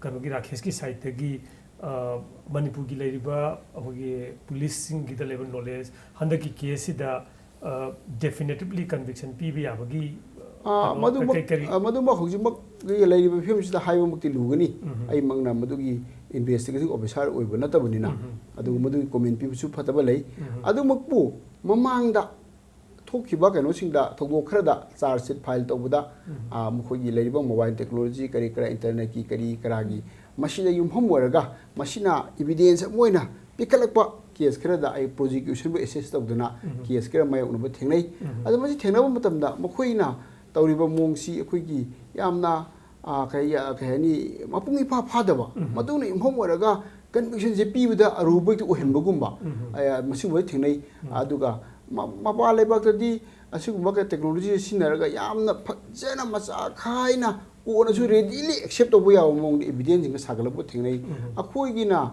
ꯀꯩꯅꯣꯒꯤ ꯔꯥꯀꯦꯁꯀꯤ ꯁꯥꯏꯠꯇꯒꯤ, ꯑ, ꯃꯅꯤꯄꯨꯔꯒꯤ ꯂꯩꯔꯤꯕ ꯑꯩꯈꯣꯏꯒꯤ ꯄꯨꯂꯤꯁꯁꯤꯡꯒꯤꯗ ꯂꯩꯕ ꯅꯣꯂꯦꯖ, ꯍꯟꯗꯛꯀꯤ ꯀꯦꯁꯁꯤꯗ ꯗꯦꯐꯤꯅꯦꯇꯤꯚꯂꯤ ꯀꯟꯚꯤꯛꯁꯟ ꯄꯤꯕ ꯌꯥꯕꯒꯤ ꯑ, ꯑꯥ, ꯀꯩꯅꯣ, ꯃꯗꯨꯃꯛ, ꯀꯩ, ꯀꯔꯤ? ꯑꯥ, ꯃꯗꯨꯃꯛ ꯍꯧꯖꯤꯛꯃꯛ ꯂꯩꯔꯤꯕ ꯐꯤꯕꯝꯁꯤꯗ ꯍꯥꯏꯕꯃꯛꯇꯤ ꯂꯨꯒꯅꯤ꯫ ꯎꯝ꯫ ꯑꯩꯃꯛꯅ ꯃꯗꯨꯒꯤ investigative officer ꯑꯣꯏꯕ ꯅꯠꯇꯕꯅꯤꯅ꯫ ꯎꯝ꯫ ꯑꯗꯨꯒ ꯃꯗꯨꯒꯤ comment ꯄꯤꯕꯁꯨ ꯐꯠꯇꯕ ꯂꯩ꯫ ꯎꯝ꯫ ꯑꯗꯨꯃꯛꯄꯨ ꯃꯃꯥꯡꯗ ꯊꯣꯛꯈꯤꯕ ꯀꯩꯅꯣꯁꯤꯡꯗ, ꯊꯧꯗꯣꯛ ꯈꯔꯗ charge sheet file ꯇꯧꯕꯗ, ꯎꯝ꯫ ꯑꯥ, ꯃꯈꯣꯏꯒꯤ ꯂꯩꯔꯤꯕ mobile technology ꯀꯔꯤ ꯀꯔꯥ, internetꯀꯤ ꯀꯔꯤ ꯀꯔꯥꯒꯤ, ꯃꯁꯤꯗ ꯌꯨꯝꯐꯝ ꯑꯣꯏꯔꯒ ꯃꯁꯤꯅ evidence ꯑꯃ ꯑꯣꯏꯅ ꯄꯤꯈꯠꯂꯛꯄ case ꯈꯔꯗ ꯑꯩ prosecutionꯕꯨ assist ꯇꯧꯗꯨꯅ ꯎꯝ꯫ Case ꯈꯔ ꯃꯥꯌꯣꯛꯅꯕ ꯊꯦꯡꯅꯩ꯫ ꯎꯝ꯫ ꯑꯗꯨ ꯃꯁꯤ ꯊꯦꯡꯅꯕ ꯃꯇꯝꯗ ꯃꯈꯣꯏꯅ ꯇꯧꯔꯤꯕ ꯃꯑꯣꯡꯁꯤ ꯑꯩꯈꯣꯏꯒꯤ ꯌꯥꯝꯅ, ꯑꯥ, ꯀꯩ, ꯑꯥ, ꯀꯩ ꯍꯥꯏꯅꯤ, ꯃꯄꯨꯡ ꯏꯐꯥ ꯐꯥꯗꯕ, ꯎꯝ꯫ ꯃꯗꯨꯅ ꯌꯨꯝꯐꯝ ꯑꯣꯏꯔꯒ convictionꯁꯦ ꯄꯤꯕꯗ ꯑꯔꯨꯕ ꯍꯦꯛꯇ ꯑꯣꯏꯍꯟꯕꯒꯨꯝꯕ, ꯎꯝ꯫ ꯑꯥ, ꯃꯁꯤꯒꯨꯝꯕ ꯊꯦꯡꯅꯩ꯫ ꯎꯝ꯫ ꯑꯗꯨꯒ ꯃ-, ꯃꯄꯥꯟ ꯂꯩꯕꯥꯛꯇꯗꯤ ꯑꯁꯤꯒꯨꯝꯕ technologyꯁꯦ ꯁꯤꯖꯤꯟꯅꯔꯒ ꯌꯥꯝꯅ ꯐꯖꯅ ꯃꯆꯥ ꯈꯥꯏꯅ ꯀꯣꯟꯅꯁꯨ readily accept ꯇꯧꯕ ꯌꯥꯕ ꯃꯑꯣꯡꯗ evidenceꯁꯤꯡꯒ ꯁꯥꯒꯠꯂꯛꯄ ꯊꯦꯡꯅꯩ꯫ ꯎꯝ꯫ ꯑꯩꯈꯣꯏꯒꯤꯅ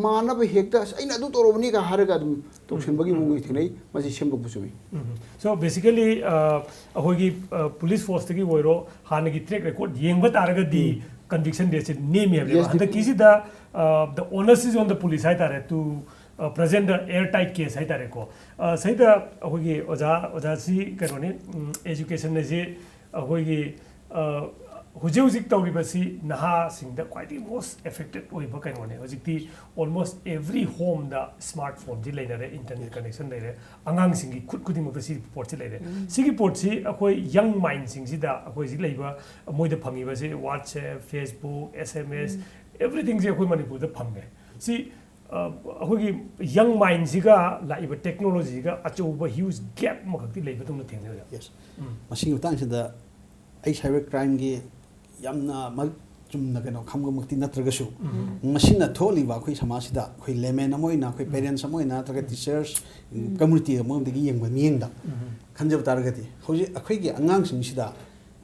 ꯃꯥꯟꯅꯕ ꯍꯦꯛꯇ, "ꯑꯁ, ꯑꯩꯅ ꯑꯗꯨ ꯇꯧꯔꯕꯅꯤꯒ" ꯍꯥꯏꯔꯒ ꯑꯗꯨꯝ ꯇꯧꯁꯟꯕꯒꯤ ꯎꯝ꯫ ꯃꯑꯣꯡꯗ ꯊꯦꯡꯅꯩ꯫ ꯃꯁꯤ ꯁꯦꯝꯗꯣꯛꯄ ꯆꯨꯝꯃꯤ꯫ ꯎꯝ꯫ So, basically, ꯑ, ꯑꯩꯈꯣꯏꯒꯤ, ꯑ, police forceꯇꯒꯤ ꯑꯣꯏꯔꯣ, ꯍꯥꯟꯅꯒꯤ track record ꯌꯦꯡꯕ ꯇꯥꯔꯒꯗꯤ ꯎꯝ꯫ Conviction rateꯁꯦ ꯅꯦꯝꯃꯤ ꯍꯥꯏꯕꯅꯦꯕ꯫ Yes, ꯍꯟꯗꯛꯀꯤꯁꯤꯗ, ꯑ, the onus is on the police ꯍꯥꯏꯇꯥꯔꯦ, to, ꯑ, present the air tight case ꯍꯥꯏꯇꯥꯔꯦꯀꯣ꯫ ꯑ, ꯁꯤꯗ ꯑꯩꯈꯣꯏꯒꯤ ꯑꯣꯖꯥ, ꯑꯣꯖꯥꯁꯤ ꯀꯩꯅꯣꯅꯤ, ꯎꯝ, education ꯑꯁꯤ ꯑꯩꯈꯣꯏꯒꯤ, ꯑ, ꯍꯧꯖꯤꯛ ꯍꯧꯖꯤꯛ ꯇꯧꯔꯤꯕꯁꯤ ꯅꯍꯥꯁꯤꯡꯗ ꯈ꯭ꯋꯥꯏꯗꯒꯤ most affected ꯑꯣꯏꯕ ꯀꯩꯅꯣꯅꯦ꯫ ꯍꯧꯖꯤꯛꯇꯤ almost every homeꯗ smartphoneꯁꯤ ꯂꯩꯅꯔꯦ, internet connection ꯂꯩꯔꯦ, ꯑꯉꯥꯡꯁꯤꯡꯒꯤ ꯈꯨꯠ ꯈꯨꯗꯤꯡꯃꯛꯇ ꯁꯤꯒꯤ ꯄꯣꯠꯁꯤ ꯂꯩꯔꯦ꯫ ꯎꯝ꯫ ꯁꯤꯒꯤ ꯄꯣꯠꯁꯤ ꯑꯩꯈꯣꯏ young mindꯁꯤꯡꯁꯤꯗ, ꯑꯩꯈꯣꯏ ꯍꯧꯖꯤꯛ ꯂꯩꯕ, ꯃꯣꯏꯗ ꯐꯪꯉꯤꯕꯁꯤ WhatsApp, Facebook, SMS, ꯎꯝ꯫ Everythingꯁꯦ ꯑꯩꯈꯣꯏ ꯃꯅꯤꯄꯨꯔꯗ ꯐꯪꯉꯦ꯫ ꯁꯤ, ꯑ, ꯑꯩꯈꯣꯏꯒꯤ young mindꯁꯤꯒ ꯂꯥꯛꯏꯕ technologyꯒ ꯑꯆꯧꯕ huge gap ꯑꯃꯈꯛꯇꯤ ꯂꯩꯕꯗꯧꯅ ꯊꯦꯡꯅꯩ, ꯑꯣꯖꯥ꯫ Yes꯫ ꯎꯝ꯫ ꯃꯁꯤꯒꯤ ꯃꯇꯥꯡꯁꯤꯗ ꯑꯩ cyber crimeꯒꯤ ꯌꯥꯝꯅ ꯃ-, ꯆꯨꯝꯅ ꯀꯩꯅꯣ ꯈꯪꯕꯃꯛꯇꯤ ꯅꯠꯇ꯭ꯔꯒꯁꯨ, ꯎꯝ꯫ ꯃꯁꯤꯅ ꯊꯣꯛꯍꯜꯂꯤꯕ ꯑꯩꯈꯣꯏ ꯁꯃꯥꯖꯁꯤꯗ, ꯑꯩꯈꯣꯏ layman ꯑꯃ ꯑꯣꯏꯅ, ꯑꯩꯈꯣꯏ ꯎꯝ꯫ Parents ꯑꯃ ꯑꯣꯏꯅ, ꯅꯠꯇ꯭ꯔꯒ ꯎꯝ꯫ Teachers, ꯎꯝ꯫ Community ꯑꯃꯔꯣꯝꯗꯒꯤ ꯌꯦꯡꯕ ꯃꯤꯠꯌꯦꯡꯗ ꯎꯝ꯫ ꯈꯟꯖꯕ ꯇꯥꯔꯒꯗꯤ, ꯍꯧꯖꯤꯛ ꯑꯩꯈꯣꯏꯒꯤ ꯑꯉꯥꯡꯁꯤꯡꯁꯤꯗ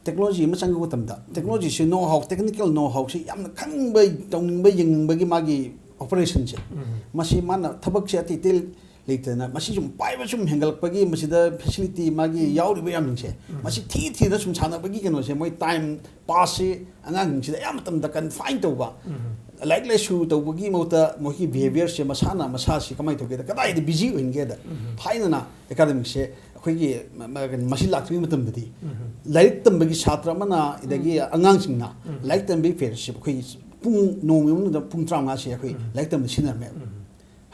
technology ꯑꯃ ꯆꯪꯕ ꯃꯇꯝꯗ, technologyꯁꯤ know how, technical know howꯁꯤ ꯌꯥꯝꯅ ꯈꯪꯅꯤꯡꯕ, ꯇꯧꯅꯤꯡꯕ, ꯌꯦꯡꯅꯤꯡꯕꯒꯤ operationꯁꯦ, ꯎꯝ꯫ ꯃꯁꯤ ꯃꯥꯅ ꯊꯕꯛꯁꯦ ꯑꯇꯩ ꯑꯇꯩ ꯂꯩꯇꯅ, ꯃꯁꯤ ꯁꯨꯝ ꯄꯥꯏꯕ ꯁꯨꯝ ꯍꯦꯟꯒꯠꯂꯛꯄꯒꯤ, ꯃꯁꯤꯗ facility ꯃꯥꯒꯤ ꯌꯥꯎꯔꯤꯕ ꯌꯥꯝꯁꯤꯡꯁꯦ, ꯎꯝ꯫ ꯃꯁꯤ ꯊꯤ ꯊꯤꯗ ꯁꯨꯝ ꯁꯥꯟꯅꯕꯒꯤ ꯀꯩꯅꯣꯁꯦ, ꯃꯣꯏ time passꯁꯤ ꯑꯉꯥꯡꯁꯤꯡꯁꯤꯗ ꯑꯌꯥꯝꯕ ꯃꯇꯝꯗ confine ꯇꯧꯕ, ꯎꯝ꯫ ꯂꯥꯏꯔꯤꯛ ꯂꯥꯏꯁꯨ ꯇꯧꯕꯒꯤ ꯃꯍꯨꯠꯇ ꯃꯈꯣꯏꯒꯤ ꯕꯤꯍꯦꯕꯤꯌꯔꯁꯦ, ꯃꯁꯥꯅ ꯃꯁꯥꯁꯤ ꯀꯃꯥꯏꯅ ꯇꯧꯒꯦꯗ, ꯀꯗꯥꯏꯗ ꯕꯤꯖꯤ ꯑꯣꯏꯍꯟꯒꯦꯗ, ꯊꯥꯏꯅꯅ ꯑꯦꯀꯥꯗꯃꯤꯛꯁꯦ ꯑꯩꯈꯣꯏꯒꯤ ꯃ- ꯃ- ꯀꯩꯅꯣ, ꯃꯁꯤ ꯂꯥꯛꯇ꯭ꯔꯤꯉꯩ ꯃꯇꯝꯗꯗꯤ ꯂꯥꯏꯔꯤꯛ ꯇꯝꯕꯒꯤ ꯁꯥꯇ꯭ꯔ ꯑꯃꯅ, ꯑꯗꯒꯤ ꯑꯉꯥꯡꯁꯤꯡꯅ ꯂꯥꯏꯔꯤꯛ ꯇꯝꯕꯒꯤ ꯐꯦꯁꯁꯦ ꯑꯩꯈꯣꯏꯒꯤ ꯄꯨꯡ, ꯅꯣꯡꯃꯒꯤ ꯃꯅꯨꯡꯗ ꯄꯨꯡ ꯇꯔꯥꯃꯉꯥꯁꯦ ꯑꯩꯈꯣꯏ ꯂꯥꯏꯔꯤꯛ ꯇꯝꯕꯗ ꯁꯤꯖꯤꯟꯅꯔꯝꯃꯦꯕ꯫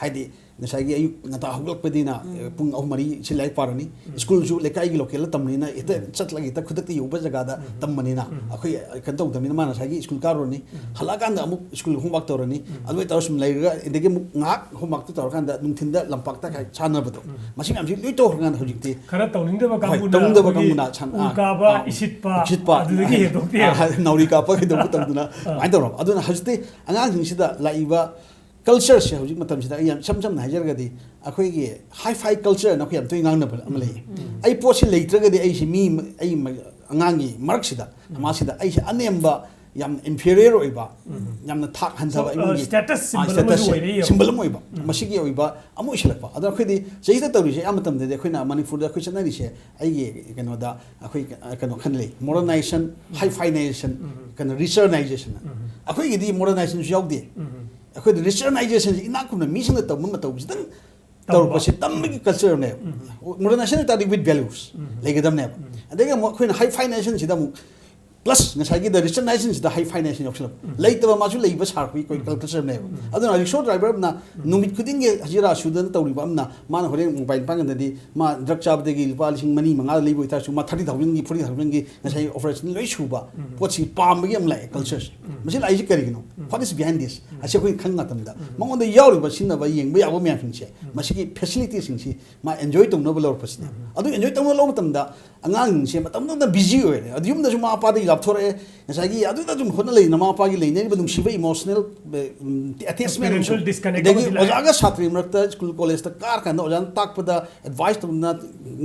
ꯍꯥꯏꯗꯤ ꯉꯁꯥꯏꯒꯤ ꯑꯌꯨꯛ ꯉꯟꯇꯥ ꯍꯧꯒꯠꯂꯛꯄꯗꯤꯅ, ꯄꯨꯡ ꯑꯍꯨꯝ ꯃꯔꯤ ꯁꯤ ꯂꯥꯏꯔꯤꯛ ꯄꯥꯔꯅꯤ꯫ ꯁ꯭ꯀꯨꯜꯁꯨ ꯂꯩꯀꯥꯏꯒꯤ ꯂꯣꯀꯦꯜꯗ ꯇꯝꯕꯅꯤꯅ, ꯍꯦꯛꯇ ꯆꯠꯂꯒ ꯍꯦꯛꯇ ꯈꯨꯗꯛꯇ ꯌꯧꯕ ꯖꯒꯥꯗ ꯇꯝꯕꯅꯤꯅ, ꯑꯩꯈꯣꯏ ꯀꯩꯅꯣ ꯇꯧꯗꯕꯅꯤꯅ, ꯃꯥꯅ ꯉꯁꯥꯏꯒꯤ ꯁ꯭ꯀꯨꯜ ꯀꯥꯔꯨꯔꯅꯤ, ꯍꯜꯂꯛꯑꯀꯥꯟꯗ ꯑꯃꯨꯛ ꯁ꯭ꯀꯨꯜ ꯍꯣꯝꯋꯥꯛ ꯇꯧꯔꯅꯤ꯫ ꯑꯗꯨꯃꯥꯏꯅ ꯇꯧꯔ ꯁꯨꯝ ꯂꯩꯔꯒ, ꯑꯗꯒꯤ ꯑꯃꯨꯛ ꯉꯥꯏꯍꯥꯛ ꯍꯣꯝꯋꯥꯛꯇꯨ ꯇꯧꯔꯀꯥꯟꯗ ꯅꯨꯡꯊꯤꯟꯗ ꯂꯝꯄꯥꯛꯇ ꯈꯔ ꯁꯥꯟꯅꯕꯗꯣ, ꯃꯁꯤ ꯃꯌꯥꯝꯁꯤ ꯂꯣꯏ ꯇꯧꯈ꯭ꯔꯀꯥꯟꯗ ꯍꯧꯖꯤꯛꯇꯤ ꯈꯔ ꯇꯧꯅꯤꯡꯗꯕ ꯍꯣꯏ, ꯀꯥꯡꯕꯨꯅ ꯇꯧꯅꯤꯡꯗꯕ ꯑꯩꯈꯣꯏꯒꯤ ꯀꯥꯡꯕꯨꯅ ꯁꯥꯟ- ꯎ ꯑꯥ, ꯀꯥꯕ, ꯑꯥ, ꯏꯁꯤꯠꯄ, ꯏꯁꯤꯠꯄ, ꯑꯗꯨꯗꯒꯤ ꯑꯥ, ꯍꯦꯟꯗꯣꯛꯇꯦ꯫ ꯑꯥ, ꯅꯥꯎꯔꯤ ꯀꯥꯞꯄ ꯀꯩꯗꯧꯕ ꯇꯧꯗꯅ ꯑꯗꯨꯃꯥꯏꯅ ꯇꯧꯔꯕ꯫ ꯑꯗꯨꯅ ꯍꯧꯖꯤꯛꯇꯤ ꯑꯉꯥꯡꯁꯤꯡꯁꯤꯗ ꯂꯥꯛꯏꯕ ꯀꯜꯆꯔꯁꯦ ꯍꯧꯖꯤꯛ ꯃꯇꯝꯁꯤꯗ ꯑꯩ ꯌꯥꯝ ꯏꯁꯝ ꯁꯝꯅ ꯍꯥꯏꯖꯔꯒꯗꯤ, ꯑꯩꯈꯣꯏꯒꯤ ꯍꯥꯏ ꯐꯥꯏ ꯀꯜꯆꯔꯅ ꯑꯩꯈꯣꯏ ꯌꯥꯝ ꯇꯣꯏꯅ ꯉꯥꯡꯅꯕ ꯑꯃ ꯂꯩ꯫ ꯑꯩ ꯄꯣꯠꯁꯤ ꯂꯩꯇ꯭ꯔꯒꯗꯤ ꯑꯩꯁꯤ ꯃꯤ, ꯑꯩ ꯃ- ꯑꯉꯥꯡꯒꯤ ꯃꯔꯛꯁꯤꯗ, ꯃꯥꯁꯤꯗ ꯑꯩꯁꯦ ꯑꯅꯦꯝꯕ, ꯌꯥꯝꯅ ꯏꯟꯐꯦꯔꯤꯌꯔ ꯑꯣꯏꯕ, ꯌꯥꯝꯅ ꯊꯥꯛ ꯍꯟꯊꯕ, so, ꯑꯩꯉꯣꯟꯒꯤ status symbol ꯑꯃꯁꯨ ꯁ꯭ꯇꯦꯇꯁꯁꯦ ꯑꯣꯏꯔꯛꯏꯕ꯫ ꯁꯤꯝꯕꯜ ꯑꯃ ꯑꯣꯏꯕ, ꯃꯁꯤꯒꯤ ꯑꯣꯏꯕ ꯑꯃ ꯑꯣꯏꯁꯤꯜꯂꯛꯄ꯫ ꯑꯗꯣ ꯑꯩꯈꯣꯏꯗꯤ ꯁꯤꯗꯩꯁꯤꯗ ꯇꯧꯔꯤꯁꯦ ꯑꯌꯥꯝꯕ ꯃꯇꯝꯗꯗꯤ ꯑꯩꯈꯣꯏꯅ ꯃꯅꯤꯄꯨꯔꯗ ꯑꯩꯈꯣꯏ ꯆꯠꯅꯔꯤꯁꯦ, ꯑꯩꯒꯤ ꯀꯩꯅꯣꯗ ꯑꯩꯈꯣꯏ ꯀꯩꯅꯣ ꯈꯟꯅ ꯂꯩ, ꯃꯣꯗꯔꯅꯥꯏꯖꯦꯁꯟ, ꯍꯥꯏꯐꯥꯏꯅꯥꯏꯖꯦꯁꯟ, ꯀꯩꯅꯣ, ꯔꯤꯆꯔꯅꯥꯏꯖꯦꯁꯟ꯫ ꯑꯩꯈꯣꯏꯒꯤꯗꯤ ꯃꯣꯗꯔꯅꯥꯏꯖꯦꯁꯟꯁꯨ ꯌꯥꯎꯗꯦ꯫ ꯑꯩꯈꯣꯏꯗꯤ ꯔꯤꯆꯔꯅꯥꯏꯖꯦꯁꯟꯁꯤ ꯏꯅꯥꯛ ꯈꯨꯟꯕ ꯃꯤꯁꯤꯡꯅ ꯇꯧꯕ ꯃꯇꯧ ꯈꯤꯇꯪ ꯇꯧꯔꯛꯄꯁꯦ ꯇꯝꯕꯒꯤ ꯀꯜꯆꯔꯅꯦꯕ꯫ ꯃꯣꯗꯔꯅꯥꯏꯖꯦꯁꯟ ꯑꯣꯏꯇꯥꯔꯗꯤ ꯋꯤꯠ ꯚꯦꯂꯨꯁ ꯂꯩꯒꯗꯕꯅꯦꯕ꯫ ꯑꯗꯒꯤ ꯑꯃꯨꯛ ꯑꯩꯈꯣꯏꯅ ꯍꯥꯏꯐꯥꯏꯅꯥꯏꯖꯦꯁꯟꯁꯤꯗ ꯑꯃꯨꯛ, ꯄ꯭ꯂꯁ ꯉꯁꯥꯏꯒꯤꯗ ꯔꯤꯆꯔꯅꯥꯏꯖꯦꯁꯟꯁꯤꯗ ꯍꯥꯏꯐꯥꯏꯅꯥꯏꯖꯦꯁꯟ ꯌꯥꯎꯁꯜꯂꯛꯄ꯫ ꯂꯩꯇꯕ ꯃꯥꯁꯨ ꯂꯩꯕ ꯁꯥꯔꯛꯄꯒꯤ ꯑꯩꯈꯣꯏ ꯀꯜꯆꯔꯅꯦꯕ꯫ ꯑꯗꯨꯅ ꯔꯤꯛꯁꯣ ꯗ꯭ꯔꯥꯏꯚꯔ ꯑꯃꯅ ꯅꯨꯃꯤꯠ ꯈꯨꯗꯤꯡꯒꯤ ꯍꯖꯤꯔꯥ ꯁꯨꯗꯅ ꯇꯧꯔꯤꯕ ꯑꯃꯅ, ꯃꯥꯅ ꯍꯣꯔꯦꯟ ꯃꯣꯕꯥꯏꯜ ꯄꯥꯡꯒꯟꯗꯗꯤ ꯃꯥ ꯗ꯭ꯔꯒ ꯆꯥꯕꯗꯒꯤ ꯂꯨꯄꯥ ꯂꯤꯁꯤꯡ ꯃꯔꯤ ꯃꯉꯥ ꯂꯩꯕ ꯑꯣꯏꯇꯥꯔꯁꯨ, ꯃꯥ ꯊꯥꯔꯇꯤ ꯊꯥꯎꯖꯟꯒꯤ, ꯐꯣꯔꯇꯤ ꯊꯥꯎꯖꯟꯒꯤ ꯉꯁꯥꯏ ꯑꯣꯄꯔꯦꯁꯟ ꯂꯣꯏ ꯁꯨꯕ ꯄꯣꯠꯁꯤ ꯄꯥꯝꯕꯒꯤ ꯑꯃ ꯂꯥꯛꯑꯦ ꯀꯜꯆꯔꯁꯦ꯫ ꯃꯁꯤ ꯂꯥꯛꯏꯁꯦ ꯀꯔꯤꯒꯤꯅꯣ? What is behind this? ꯑꯁꯤ ꯑꯩꯈꯣꯏꯅ ꯈꯪ ꯃꯇꯝꯗ ꯃꯉꯣꯟꯗ ꯌꯥꯎꯔꯤꯕ ꯁꯤꯖꯤꯟꯅꯕ ꯌꯦꯡꯕ ꯌꯥꯕ ꯃꯌꯥꯝꯁꯤꯡꯁꯦ, ꯃꯁꯤꯒꯤ ꯐꯦꯁꯤꯂꯤꯇꯤꯁꯤꯡꯁꯤ ꯃꯥ ꯑꯦꯟꯖꯣꯏ ꯇꯧꯅꯕ ꯂꯧꯔꯛꯄꯁꯤꯅꯦ꯫ ꯑꯗꯨ ꯑꯦꯟꯖꯣꯏ ꯇꯧꯅꯕ ꯂꯧꯕ ꯃꯇꯝꯗ ꯑꯉꯥꯡꯁꯤꯡꯁꯦ ꯃꯇꯝꯗꯨꯗ ꯕꯤꯖꯤ ꯑꯣꯏꯔꯦ꯫ ꯑꯗꯨ ꯌꯨꯝꯗꯁꯨ ꯃꯃꯥ ꯃꯄꯥꯗꯒꯤ ꯂꯥꯞꯊꯣꯔꯛꯑꯦ꯫ ꯉꯁꯥꯏꯒꯤ ꯑꯗꯨꯗ ꯑꯗꯨꯝ ꯍꯣꯠꯅ ꯂꯩ, ꯃꯃꯥ ꯃꯄꯥꯒꯤ ꯂꯩꯅꯔꯤꯕ ꯅꯨꯡꯁꯤꯕ ꯏꯃꯣꯁꯅꯦꯜ ꯑꯦꯇꯦꯆꯃꯦꯟ, parental disconnect ꯑꯗꯒꯤ ꯑꯃꯗꯤ ꯂꯥꯛꯑꯦ꯫ ꯑꯣꯖꯥꯒ ꯁꯥꯇ꯭ꯔꯒꯤ ꯃꯔꯛꯇ ꯁ꯭ꯀꯨꯜ ꯀꯣꯂꯦꯖꯇ ꯀꯥꯔꯀꯥꯟꯗ ꯑꯣꯖꯥꯅ ꯇꯥꯛꯄꯗ ꯑꯦꯗꯚꯥꯏꯁ ꯇꯧꯗꯅ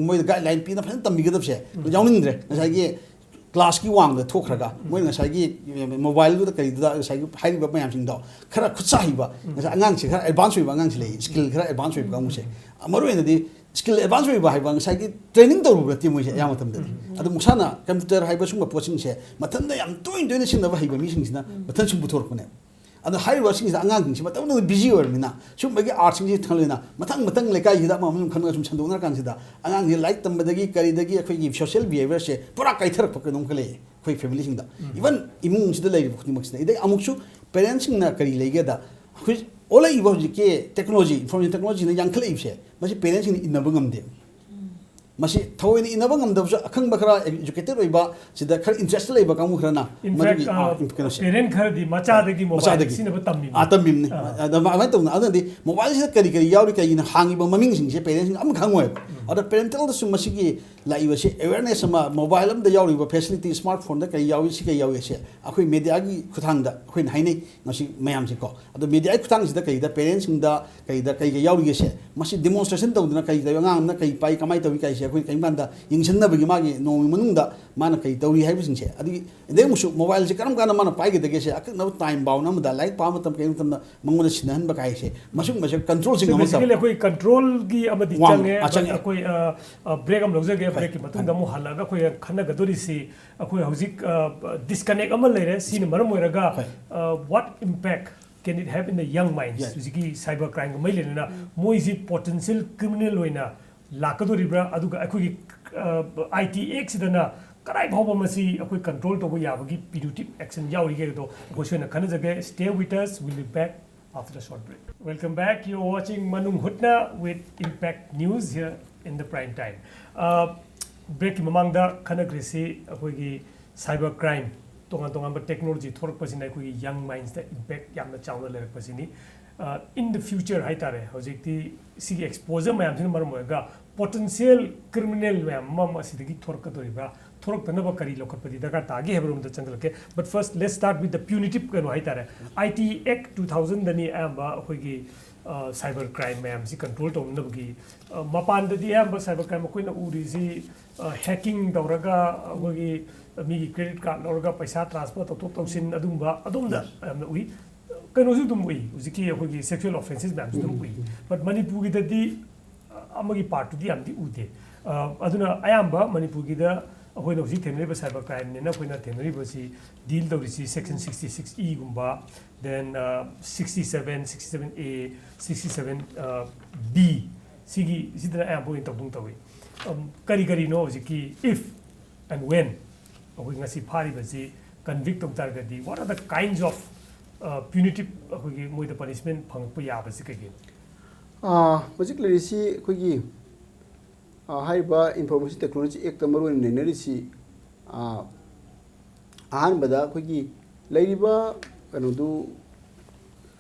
ꯃꯣꯏꯗ ꯒꯥꯏꯗꯂꯥꯏꯟ ꯄꯤꯗꯅ ꯐꯖꯅ ꯇꯝꯕꯤꯒꯗꯕꯁꯦ ꯌꯥꯎꯅꯤꯡꯗ꯭ꯔꯦ꯫ ꯉꯁꯥꯏꯒꯤ ꯀ꯭ꯂꯥꯁꯀꯤ ꯋꯥꯡꯃꯗ ꯊꯣꯛꯈ꯭ꯔꯒ ꯃꯣꯏꯅ ꯉꯁꯥꯏꯒꯤ ꯃꯣꯕꯥꯏꯜꯗꯨꯗ ꯀꯔꯤꯗꯨꯗ ꯉꯁꯥꯏꯒꯤ ꯍꯥꯏꯔꯤꯕ ꯃꯌꯥꯝꯁꯤꯡꯗꯣ ꯈꯔ ꯈꯨꯠ ꯁꯥ ꯍꯩꯕ, ꯉꯁꯥꯏ ꯑꯉꯥꯡꯁꯦ ꯈꯔ ꯑꯦꯗꯚꯥꯟꯁ ꯑꯣꯏꯕ ꯑꯉꯥꯡꯁꯦ ꯂꯩ, ꯁ꯭ꯀꯤꯜ ꯈꯔ ꯑꯦꯗꯚꯥꯟꯁ ꯑꯣꯏꯕ ꯀꯥꯡꯕꯨꯁꯦ꯫ ꯃꯔꯨꯑꯣꯏꯅꯗꯤ ꯁ꯭ꯀꯤꯜ ꯑꯦꯗꯚꯥꯟꯁ ꯑꯣꯏꯕ ꯍꯥꯏꯕ ꯉꯁꯥꯏꯒꯤ ꯇ꯭ꯔꯦꯅꯤꯡ ꯇꯧꯔꯨꯕ ꯅꯠꯇꯦ ꯃꯣꯏꯁꯦ ꯑꯌꯥꯝꯕ ꯃꯇꯝꯗꯗꯤ꯫ ꯑꯗꯨ ꯃꯁꯥꯅ ꯀꯝꯄ꯭ꯌꯨꯇꯔ ꯍꯥꯏꯕ ꯁꯨꯝꯕ ꯄꯣꯠꯁꯤꯡꯁꯦ ꯃꯊꯟꯇ ꯌꯥꯝ ꯇꯣꯏꯅ ꯇꯣꯏꯅ ꯁꯤꯖꯤꯟꯅꯕ ꯍꯩꯕ ꯃꯤꯁꯤꯡꯁꯤꯅ ꯃꯊꯟ ꯁꯨꯝ ꯄꯨꯊꯣꯔꯛꯄꯅꯦꯕ꯫ ꯑꯗꯣ ꯍꯥꯏꯔꯤꯕꯁꯤꯡꯁꯤꯗ ꯑꯉꯥꯡꯁꯤꯡꯁꯤ ꯃꯇꯝ ꯃꯇꯝꯗ ꯕꯤꯖꯤ ꯑꯣꯏꯔꯕꯅꯤꯅ ꯁꯨꯝꯕꯒꯤ ꯑꯥꯔꯠꯁꯤꯡꯁꯤ ꯊꯝꯂꯕꯅꯤꯅ ꯃꯊꯪ ꯃꯊꯪ ꯂꯩꯀꯥꯏꯁꯤꯗ ꯑꯃ ꯑꯃ ꯁꯨꯝ ꯈꯟꯕ ꯁꯨꯝ ꯁꯟꯗꯣꯛꯅꯔ ꯀꯥꯟꯁꯤꯗ ꯑꯉꯥꯡꯁꯤ ꯂꯥꯏꯔꯤꯛ ꯇꯝꯕꯗꯒꯤ ꯀꯔꯤꯗꯒꯤ ꯑꯩꯈꯣꯏꯒꯤ ꯁꯣꯁꯤꯌꯦꯜ ꯕꯤꯍꯦꯕꯤꯌꯔꯁꯦ ꯄꯨꯔꯥ ꯀꯥꯏꯊꯔꯛꯄ ꯀꯩꯅꯣꯝ ꯈꯜꯂꯛꯑꯦ ꯑꯩꯈꯣꯏ ꯐꯦꯃꯤꯂꯤꯁꯤꯡꯗ꯫ ꯏꯚꯟ ꯏꯃꯨꯡꯁꯤꯗ ꯂꯩꯔꯤꯕ ꯈꯨꯗꯤꯡꯃꯛꯁꯤꯗ꯫ ꯑꯗꯩ ꯑꯃꯨꯛꯁꯨ ꯄꯦꯔꯦꯟꯁꯁꯤꯡꯅ ꯀꯔꯤ ꯂꯩꯒꯦꯗ, ꯍꯧꯖꯤꯛ ꯑꯣꯜꯂꯛꯏꯕ ꯍꯧꯖꯤꯛꯀꯤ ꯇꯦꯛꯅꯣꯂꯣꯖꯤ, ꯏꯟꯐꯣꯔꯃꯦꯁꯟ ꯇꯦꯛꯅꯣꯂꯣꯖꯤꯅ ꯌꯥꯡꯈꯠꯂꯛꯏꯕꯁꯦ, ꯃꯁꯤ ꯄꯦꯔꯦꯟꯁꯁꯤꯡꯅ ꯏꯟꯅꯕ ꯉꯝꯗꯦ꯫ ꯃꯁꯤ ꯊꯑꯣꯏꯅ ꯏꯟꯅꯕ ꯉꯝꯗꯕꯁꯨ ꯑꯈꯪꯕ ꯈꯔ, ꯑꯦꯖꯨꯀꯦꯇꯦꯠ ꯑꯣꯏꯕ, ꯁꯤꯗ ꯈꯔ ꯏꯟꯇꯔꯦꯁꯇꯦꯠ ꯂꯩꯕ ꯀꯥꯡꯕꯨ ꯈꯔꯅ ꯏꯟꯐꯦꯛ ꯃꯗꯨꯒꯤ, ꯑ, ꯑ, ꯀꯩꯅꯣꯁꯦ꯫ ꯄꯦꯔꯦꯟ ꯈꯔꯗꯤ ꯃꯆꯥꯗꯒꯤ ꯃꯣꯕꯥꯏꯜ ꯃꯆꯥꯗꯒꯤ꯫ ꯁꯤꯖꯤꯟꯅꯕ ꯇꯝꯃꯤꯕꯅꯤ꯫ ꯑꯥ, ꯇꯝꯃꯤꯕꯅꯤ꯫ ꯑꯥ꯫ ꯑꯗ ꯑꯗꯨꯃꯥꯏꯅ ꯇꯧꯗꯅ, ꯑꯗꯨꯅꯗꯤ ꯃꯣꯕꯥꯏꯜꯁꯤꯗ ꯀꯔꯤ ꯀꯔꯤ ꯌꯥꯎꯔꯤ, ꯀꯩꯒꯤꯅꯣ ꯍꯥꯡꯉꯤꯕ ꯃꯃꯤꯡꯁꯤꯡꯁꯦ ꯄꯦꯔꯦꯟꯁꯁꯤꯡꯅ ꯑꯃ ꯈꯪꯉꯣꯏꯕ꯫ ꯑꯗ ꯄꯦꯔꯦꯟꯇꯦꯜꯗꯁꯨ ꯃꯁꯤꯒꯤ ꯂꯥꯛꯏꯕꯁꯤ ꯑꯦꯋꯦꯔꯅꯦꯁ ꯑꯃ, ꯃꯣꯕꯥꯏꯜ ꯑꯃꯗ ꯌꯥꯎꯔꯤꯕ ꯐꯦꯁꯤꯂꯤꯇꯤ, ꯁ꯭ꯃꯥꯔꯠ ꯐꯣꯟꯗ ꯀꯔꯤ ꯌꯥꯎꯏ, ꯁꯤ ꯀꯔꯤ ꯌꯥꯎꯏ, ꯑꯁꯦ ꯑꯩꯈꯣꯏ ꯃꯦꯗꯤꯌꯥꯒꯤ ꯈꯨꯠꯊꯥꯡꯗ ꯑꯩꯈꯣꯏꯅ ꯍꯥꯏꯅꯩ ꯉꯁꯤ ꯃꯌꯥꯝꯁꯦꯀꯣ꯫ ꯑꯗꯣ ꯃꯦꯗꯤꯌꯥꯒꯤ ꯈꯨꯠꯊꯥꯡꯁꯤꯗ ꯀꯩꯗ ꯄꯦꯔꯦꯟꯁꯁꯤꯡꯗ ꯀꯩꯗ ꯀꯩ ꯀꯩ ꯌꯥꯎꯔꯤꯒꯦꯁꯦ, ꯃꯁꯤ ꯗꯦꯃꯣꯟꯁꯇ꯭ꯔꯦꯁꯟ ꯇꯧꯗꯅ ꯀꯩ ꯇꯧꯏ, ꯑꯉꯥꯡ ꯑꯃꯅ ꯀꯩ ꯄꯥꯏ, ꯀꯃꯥꯏꯅ ꯇꯧꯏ ꯀꯥꯏꯁꯦ ꯑꯩꯈꯣꯏꯅ ꯀꯔꯤꯝ ꯀꯥꯟꯗ ꯌꯦꯡꯁꯤꯟꯅꯕꯒꯤ ꯃꯥꯒꯤ ꯅꯣꯡꯃꯒꯤ ꯃꯅꯨꯡꯗ ꯃꯥꯅ ꯀꯩ ꯇꯧꯔꯤ ꯍꯥꯏꯕꯁꯤꯡꯁꯦ꯫ ꯑꯗꯒꯤ ꯑꯗꯩ ꯑꯃꯨꯛꯁꯨ ꯃꯣꯕꯥꯏꯜꯁꯦ ꯀꯔꯝ ꯀꯥꯟꯗ ꯃꯥꯅ ꯄꯥꯏꯒꯗꯒꯦꯁꯦ ꯑꯀꯛꯅꯕ ꯇꯥꯏꯝ ꯕꯥꯎꯟ ꯑꯃꯗ ꯂꯥꯏꯔꯤꯛ ꯄꯥꯕ ꯃꯇꯝ ꯀꯩ ꯃꯇꯝꯗ ꯃꯉꯣꯟꯗ ꯁꯤꯟꯅꯍꯟꯕ ꯀꯥꯏꯁꯦ, ꯃꯁꯤꯒꯨꯝꯕꯁꯦ ꯀꯟꯇ꯭ꯔꯣꯜꯁꯤꯡ ꯑꯃ ꯕꯦꯁꯤꯀꯦꯂꯤ ꯑꯩꯈꯣꯏ ꯀꯟꯇ꯭ꯔꯣꯜꯒꯤ ꯑꯃꯗꯤ ꯋꯥꯡ-, ꯆꯪꯉꯦ꯫ ꯑ, ꯆꯪꯉꯦ꯫ ꯑꯩꯈꯣꯏ ꯕ꯭ꯔꯦꯛ ꯑꯃ ꯂꯧꯖꯒꯦ꯫ ꯕ꯭ꯔꯦꯛꯀꯤ ꯃꯇꯨꯡꯗ ꯑꯃꯨꯛ ꯍꯜꯂꯛꯑꯒ ꯑꯩꯈꯣꯏ ꯈꯟꯅꯒꯗꯣꯔꯤꯁꯤ ꯑꯩꯈꯣꯏ ꯍꯧꯖꯤꯛ ꯗꯤꯁꯀꯅꯦꯛ ꯑꯃ ꯂꯩꯔꯦ꯫ ꯁꯤꯅ ꯃꯔꯝ ꯑꯣꯏꯔꯒ what impact can it have in the young minds? ꯍꯧꯖꯤꯛꯀꯤ ꯁꯥꯏꯕꯔ ꯀ꯭ꯔꯥꯏꯝꯒ ꯃꯔꯤ ꯂꯩꯅꯅ ꯃꯣꯏꯁꯤ ꯄꯣꯇꯦꯟꯁꯤꯌꯦꯜ ꯀ꯭ꯔꯤꯃꯤꯅꯦꯜ ꯑꯣꯏꯅ ꯂꯥꯛꯀꯗꯣꯔꯤꯕ꯭ꯔꯥ, ꯑꯗꯨꯒ ꯑꯩꯈꯣꯏꯒꯤ ꯑꯥꯏ ꯇꯤ ꯑꯦꯛꯁꯤꯗꯅ ꯀꯗꯥꯏ ꯐꯥꯎꯕ ꯃꯁꯤ ꯑꯩꯈꯣꯏ ꯀꯟꯇ꯭ꯔꯣꯜ ꯇꯧꯕ ꯌꯥꯕꯒꯤ ꯄ꯭ꯌꯨꯅꯤꯇꯤꯞ ꯑꯦꯛꯁꯟ ꯌꯥꯎꯔꯤꯒꯦ ꯍꯥꯏꯕꯗꯣ ꯑꯩꯈꯣꯏ ꯁꯣꯏꯅ ꯈꯟꯅꯖꯒꯦ꯫ Stay with us, we'll be back after a short break. Welcome back. You're watching Manung Hutna with Impact News here in the prime time. ꯕ꯭ꯔꯦꯛꯀꯤ ꯃꯃꯥꯡꯗ ꯈꯟꯅꯈ꯭ꯔꯤꯁꯤ ꯑꯩꯈꯣꯏꯒꯤ ꯁꯥꯏꯕꯔ ꯀ꯭ꯔꯥꯏꯝ, ꯇꯣꯉꯥꯟ ꯇꯣꯉꯥꯟꯕ ꯇꯦꯛꯅꯣꯂꯣꯖꯤ ꯊꯣꯔꯛꯄꯁꯤꯅ ꯑꯩꯈꯣꯏꯒꯤ ꯌꯪ ꯃꯥꯏꯟꯁꯇ ꯏꯝꯄꯦꯛ ꯌꯥꯝꯅ ꯆꯥꯎꯅ ꯂꯩꯔꯛꯄꯁꯤꯅꯤ꯫ ꯏꯟ ꯗ ꯐ꯭ꯌꯨꯆꯔ ꯍꯥꯏ ꯇꯥꯔꯦ, ꯍꯧꯖꯤꯛꯇꯤ ꯁꯤꯒꯤ ꯑꯦꯛꯁꯄꯣꯖꯔ ꯃꯌꯥꯝꯁꯤꯅ ꯃꯔꯝ ꯑꯣꯏꯔꯒ ꯄꯣꯇꯦꯟꯁꯤꯌꯦꯜ ꯀ꯭ꯔꯤꯃꯤꯅꯦꯜ ꯃꯌꯥꯝ ꯑꯃ ꯑꯁꯤꯗꯒꯤ ꯊꯣꯔꯛꯀꯗꯣꯔꯤꯕ꯭ꯔꯥ, ꯊꯣꯔꯛꯇꯅꯕ ꯀꯔꯤ ꯂꯧꯈꯠꯄꯗꯤ ꯗꯔꯀꯥꯔ ꯇꯥꯒꯦ ꯍꯥꯏꯕꯔꯣꯝꯗ ꯆꯪꯁꯤꯜꯂꯛꯀꯦ꯫ But first, let's start with the punitive ꯀꯩꯅꯣ ꯍꯥꯏ ꯇꯥꯔꯦ, ꯑꯥꯏ ꯇꯤ ꯑꯦꯛ ꯇꯨ ꯊꯥꯎꯖꯟꯗꯅꯤ ꯑꯌꯥꯝꯕ ꯑꯩꯈꯣꯏꯒꯤ ꯁꯥꯏꯕꯔ ꯀ꯭ꯔꯥꯏꯝ ꯃꯌꯥꯝꯁꯤ ꯀꯟꯇ꯭ꯔꯣꯜ ꯇꯧꯅꯅꯕꯒꯤ꯫ ꯃꯄꯥꯟꯗꯗꯤ ꯑꯌꯥꯝꯕ ꯁꯥꯏꯕꯔ ꯀ꯭ꯔꯥꯏꯝ ꯑꯩꯈꯣꯏꯅ ꯎꯔꯤꯁꯤ ꯍꯦꯛꯀꯤꯡ ꯇꯧꯔꯒ ꯑꯩꯈꯣꯏꯒꯤ ꯃꯤꯒꯤ ꯀ꯭ꯔꯦꯗꯤꯠ ꯀꯥꯔꯗ ꯂꯧꯔꯒ ꯄꯩꯁꯥ ꯇ꯭ꯔꯥꯟꯁꯐꯔ ꯇꯧꯊꯣꯛ ꯇꯧꯁꯤꯟ ꯑꯗꯨꯝꯕ ꯑꯗꯣꯝꯗ ꯌꯥꯝꯅ ꯎꯏ꯫ ꯀꯩꯅꯣꯁꯨ ꯑꯗꯨꯝ ꯎꯏ, ꯍꯧꯖꯤꯛꯀꯤ ꯑꯩꯈꯣꯏꯒꯤ ꯁꯦꯛꯁꯨꯋꯦꯜ ꯑꯣꯐꯦꯟꯁꯦꯁ ꯃꯌꯥꯝꯁꯨ ꯑꯗꯨꯝ ꯎꯏ꯫ But ꯃꯅꯤꯄꯨꯔꯒꯤꯗꯗꯤ ꯑꯃꯒꯤ ꯄꯥꯔꯠꯇꯨꯗꯤ ꯌꯥꯝꯗꯤ ꯎꯗꯦ꯫ ꯑꯗꯨꯅ ꯑꯌꯥꯝꯕ ꯃꯅꯤꯄꯨꯔꯒꯤꯗ ꯑꯩꯈꯣꯏꯅ ꯍꯧꯖꯤꯛ ꯊꯦꯡꯅꯔꯤꯕ cyber crimeꯅꯤꯅ ꯑꯩꯈꯣꯏꯅ ꯊꯦꯡꯅꯔꯤꯕꯁꯤ deal ꯇꯧꯔꯤꯁꯤ section sixty six E ꯒꯨꯝꯕ, then sixty seven, sixty seven A, sixty seven B, ꯁꯤꯒꯤ ꯁꯤꯗꯅ ꯑꯌꯥꯝꯕ ꯑꯣꯏꯅ ꯇꯧꯗꯨꯝ ꯇꯧꯏ꯫ ꯀꯔꯤ ꯀꯔꯤꯅꯣ ꯍꯧꯖꯤꯛꯀꯤ if and when ꯑꯩꯈꯣꯏ ꯉꯁꯤ ꯐꯥꯔꯤꯕꯁꯤ convict ꯇꯧ ꯇꯥꯔꯒꯗꯤ what are the kinds of punitive ꯑꯩꯈꯣꯏꯒꯤ ꯃꯣꯏꯗ punishment ꯐꯪꯉꯛꯄ ꯌꯥꯕꯁꯤ ꯀꯩꯒꯤꯅꯣ? ꯍꯧꯖꯤꯛ ꯂꯩꯔꯤꯁꯤ ꯑꯩꯈꯣꯏꯒꯤ ꯍꯥꯏꯔꯤꯕ Information Technology Actꯇ ꯃꯔꯨꯑꯣꯏꯅ ꯅꯩꯅꯔꯤꯁꯤ, ꯑꯍꯥꯟꯕꯗ ꯑꯩꯈꯣꯏꯒꯤ ꯂꯩꯔꯤꯕ ꯀꯩꯅꯣꯗꯨ,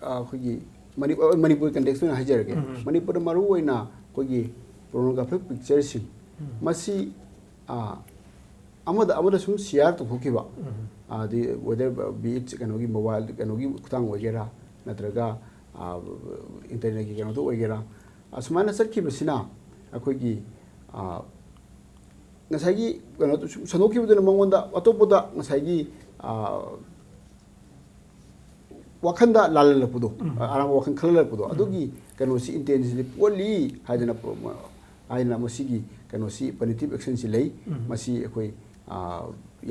ꯑꯩꯈꯣꯏꯒꯤ ꯃꯅꯤꯄꯨꯔ contextꯇ ꯑꯣꯏꯅ ꯍꯥꯏꯖꯔꯒꯦ꯫ ꯃꯅꯤꯄꯨꯔꯗ ꯃꯔꯨꯑꯣꯏꯅ ꯑꯩꯈꯣꯏꯒꯤ pornographic pictureꯁꯤꯡ ꯃꯁꯤ ꯑꯃꯗ ꯑꯃꯗ ꯁꯨꯝ share ꯇꯧꯊꯣꯛꯈꯤꯕ, ꯑꯗꯩ whether be it ꯀꯩꯅꯣꯒꯤ mobile ꯀꯩꯅꯣꯒꯤ ꯈꯨꯠꯊꯥꯡ ꯑꯣꯏꯒꯦꯔꯥ, ꯅꯠꯇ꯭ꯔꯒ internetꯀꯤ ꯀꯩꯅꯣꯗ ꯑꯣꯏꯒꯦꯔꯥ, ꯑꯁꯨꯃꯥꯏꯅ ꯆꯠꯈꯤꯕꯁꯤꯅ ꯑꯩꯈꯣꯏꯒꯤ ꯉꯁꯥꯏꯒꯤ ꯀꯩꯅꯣ ꯁꯟꯗꯣꯛꯈꯤꯕꯗꯨꯅ ꯃꯉꯣꯟꯗ ꯑꯇꯣꯞꯄꯗ ꯉꯁꯥꯏꯒꯤ ꯋꯥꯈꯟꯗ ꯂꯥꯜꯍꯜꯂꯛꯄꯗꯣ, ꯑꯔꯥꯟꯕ ꯋꯥꯈꯜ ꯈꯜꯍꯜꯂꯛꯄꯗꯣ, ꯑꯗꯨꯒꯤ ꯀꯩꯅꯣꯁꯤ intentꯁꯤꯗꯤ ꯄꯣꯛꯍꯜꯂꯤ ꯍꯥꯏꯗꯅ, ꯍꯥꯏꯗꯅ ꯃꯁꯤꯒꯤ ꯀꯩꯅꯣꯁꯤ punitive actionꯁꯤ ꯂꯩ꯫ ꯃꯁꯤ ꯑꯩꯈꯣꯏ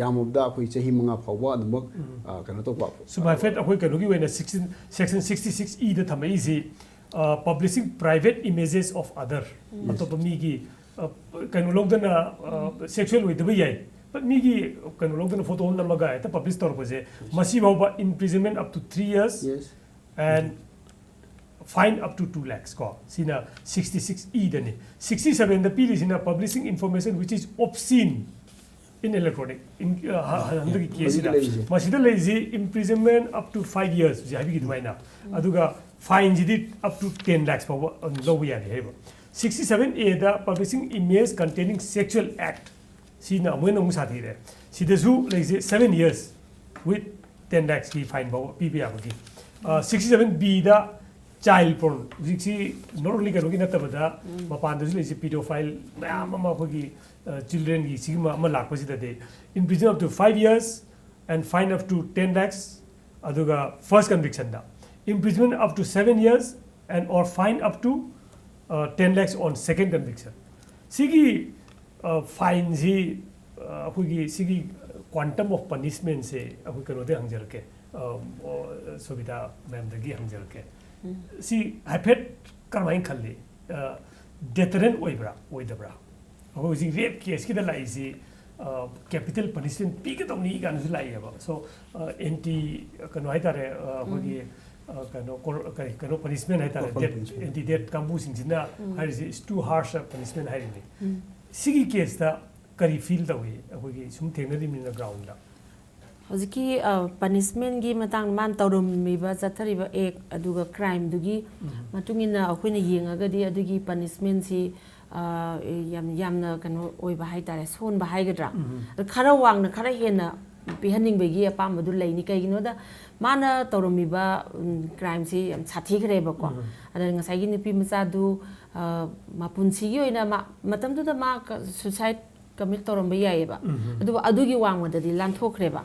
ꯌꯥꯝꯃꯕꯗ ꯑꯩꯈꯣꯏ ꯆꯍꯤ ꯃꯉꯥ ꯐꯥꯎꯕ ꯑꯗꯨꯃꯛ ꯀꯩꯅꯣ ꯇꯧꯕ꯫ ꯁꯨꯝ ꯍꯥꯏꯐꯦꯠ ꯑꯩꯈꯣꯏ ꯀꯩꯅꯣꯒꯤ ꯑꯣꯏꯅ sixteen, section sixty six Eꯗ ꯊꯝꯃꯛꯏꯁꯤ, publishing private images of other, ꯑꯇꯣꯞꯄ ꯃꯤꯒꯤ ꯀꯩꯅꯣ ꯂꯧꯗꯅ, sexual ꯑꯣꯏꯗꯕ ꯌꯥꯏ, but ꯃꯤꯒꯤ ꯀꯩꯅꯣ ꯂꯧꯗꯅ photo ꯑꯃ ꯅꯝꯃꯒ ꯍꯦꯛꯇ publish ꯇꯧꯔꯛꯄꯁꯦ, ꯃꯁꯤ ꯐꯥꯎꯕ imprisonment up to three years and fine up to two lakhs ꯀꯣ꯫ ꯁꯤꯅ sixty six Eꯗꯅꯤ꯫ Sixty sevenꯗ ꯄꯤꯔꯤꯁꯤꯅ publishing information which is obscene in electronic, ꯍꯟꯗꯛꯀꯤ caseꯁꯤꯗ꯫ ꯃꯁꯤꯗ ꯂꯩꯔꯤꯁꯤ imprisonment up to five years ꯍꯧꯖꯤꯛ ꯍꯥꯏꯕꯤꯈꯤ ꯑꯗꯨꯃꯥꯏꯅ꯫ ꯑꯗꯨꯒ fineꯁꯤꯗꯤ up to ten lakhs ꯐꯥꯎꯕ ꯑꯗꯨꯝ ꯂꯧꯕ ꯌꯥꯔꯦ ꯍꯥꯏꯕ꯫ Sixty seven Aꯗ publishing image containing sexual act, ꯁꯤꯅ ꯑꯃꯨꯛ ꯍꯦꯟꯅ ꯑꯃꯨꯛ ꯁꯥꯊꯤꯔꯦ꯫ ꯁꯤꯗꯁꯨ ꯂꯩꯁꯦ seven years with ten lakhsꯀꯤ fine ꯐꯥꯎꯕ ꯄꯤꯕ ꯌꯥꯕꯒꯤ꯫ Sixty seven Bꯗ child porn, ꯍꯧꯖꯤꯛꯁꯤ not only ꯀꯩꯅꯣꯒꯤ ꯅꯠꯇꯕꯗ ꯃꯄꯥꯟꯗꯁꯨ ꯂꯩꯁꯦ, pedophile ꯃꯌꯥꯝ ꯑꯃ ꯑꯩꯈꯣꯏꯒꯤ childrenꯒꯤ ꯁꯤꯒꯨꯝꯕ ꯑꯃ ꯂꯥꯛꯄꯁꯤꯗꯗꯤ imprisonment up to five years and fine up to ten lakhs, ꯑꯗꯨꯒ first convictionꯗ imprisonment up to seven years and or fine up to ten lakhs on second conviction꯫ ꯁꯤꯒꯤ fineꯁꯤ ꯑꯩꯈꯣꯏꯒꯤ ꯁꯤꯒꯤ quantum of punishment ꯁꯦ ꯑꯩꯈꯣꯏ ꯀꯩꯅꯣꯗꯒꯤ ꯍꯪꯖꯔꯛꯀꯦ, ꯑ, ꯑꯣ, ꯁꯣꯕꯤꯇꯥ ꯃꯦꯝꯗꯒꯤ ꯍꯪꯖꯔꯛꯀꯦ꯫ ꯁꯤ ꯍꯥꯏꯐꯦꯠ ꯀꯔꯝꯍꯥꯏꯅ ꯈꯜꯂꯤ? ꯗꯦꯇꯔꯦꯟ ꯑꯣꯏꯕ꯭ꯔꯥ, ꯑꯣꯏꯗꯕ꯭ꯔꯥ? ꯑꯩꯈꯣꯏ ꯍꯧꯖꯤꯛ ꯔꯦꯞ ꯀꯦꯁꯀꯤꯗ ꯂꯥꯛꯏꯁꯤ ꯀꯦꯄꯤꯇꯦꯜ ꯄꯅꯤꯁꯃꯦꯟ ꯄꯤꯒꯗꯧꯅꯤ ꯀꯥꯏꯅꯁꯨ ꯂꯥꯛꯏꯑꯕ꯫ ꯁꯣ ꯑꯦꯟꯇꯤ, ꯀꯩꯅꯣ ꯍꯥꯏꯇꯥꯔꯦ, ꯑ, ꯑꯩꯈꯣꯏꯒꯤ ꯑ, ꯀꯩꯅꯣ ꯀꯣꯔ-, ꯀꯔꯤ, ꯀꯩꯅꯣ ꯄꯅꯤꯁꯃꯦꯟ ꯍꯥꯏꯇꯥꯔꯦ, ꯀꯣꯔꯄꯣꯔꯦꯜ ꯗꯦꯠ ꯄꯅꯤꯁꯃꯦꯟ꯫ ꯑꯦꯟꯇꯤ ꯗꯦꯠ ꯀꯥꯡꯕꯨꯁꯤꯡꯁꯤꯅ ꯍꯥꯏꯔꯤꯁꯤ is too harsh a punishment ꯍꯥꯏꯔꯤꯅꯤ꯫ ꯁꯤꯒꯤ ꯀꯦꯁꯇ ꯀꯔꯤ ꯐꯤꯜ ꯇꯧꯏ? ꯑꯩꯈꯣꯏꯒꯤ ꯁꯨꯝ ꯊꯦꯡꯅꯔꯤꯕꯅꯤꯅ ꯒ꯭ꯔꯥꯎꯟꯗ꯫ ꯍꯧꯖꯤꯛꯀꯤ ꯄꯅꯤꯁꯃꯦꯟꯒꯤ ꯃꯇꯥꯡꯗ ꯃꯥꯅ ꯇꯧꯔꯝꯃꯤꯕ, ꯆꯠꯊꯔꯤꯕ ꯑꯦꯛ ꯑꯗꯨꯒ ꯀ꯭ꯔꯥꯏꯝꯗꯨꯒꯤ ꯃꯇꯨꯡ ꯏꯟꯅ ꯑꯩꯈꯣꯏꯅ ꯌꯦꯡꯉꯒꯗꯤ ꯑꯗꯨꯒꯤ ꯄꯅꯤꯁꯃꯦꯟꯁꯤ ꯌꯥꯝ, ꯌꯥꯝꯅ ꯀꯩꯅꯣ ꯑꯣꯏꯕ ꯍꯥꯏꯇꯥꯔꯦ, ꯁꯣꯟꯕ ꯍꯥꯏꯒꯗ꯭ꯔꯥ, ꯈꯔ ꯋꯥꯡꯅ, ꯈꯔ ꯍꯦꯟꯅ ꯄꯤꯍꯟꯅꯤꯡꯕꯒꯤ ꯑꯄꯥꯝꯕꯗꯨ ꯂꯩꯅꯤ꯫ ꯀꯩꯒꯤꯅꯣꯗ, ꯃꯥꯅ ꯇꯧꯔꯝꯃꯤꯕ ꯀ꯭ꯔꯥꯏꯝꯁꯤ ꯌꯥꯝ ꯁꯥꯊꯤꯈ꯭ꯔꯦꯕꯀꯣ꯫ ꯑꯗ ꯉꯁꯥꯏꯒꯤ ꯅꯨꯄꯤ ꯃꯆꯥꯗꯨ, ꯑ, ꯃꯄꯨꯟꯁꯤꯒꯤ ꯑꯣꯏꯅ ꯃꯥ, ꯃꯇꯝꯗꯨꯗ ꯃꯥ suicide commit ꯇꯧꯔꯝꯕ ꯌꯥꯏꯑꯕ꯫ ꯑꯗꯨꯕꯨ ꯑꯗꯨꯒꯤ ꯋꯥꯡꯃꯗꯗꯤ ꯂꯥꯟꯊꯣꯛꯈ꯭ꯔꯦꯕ꯫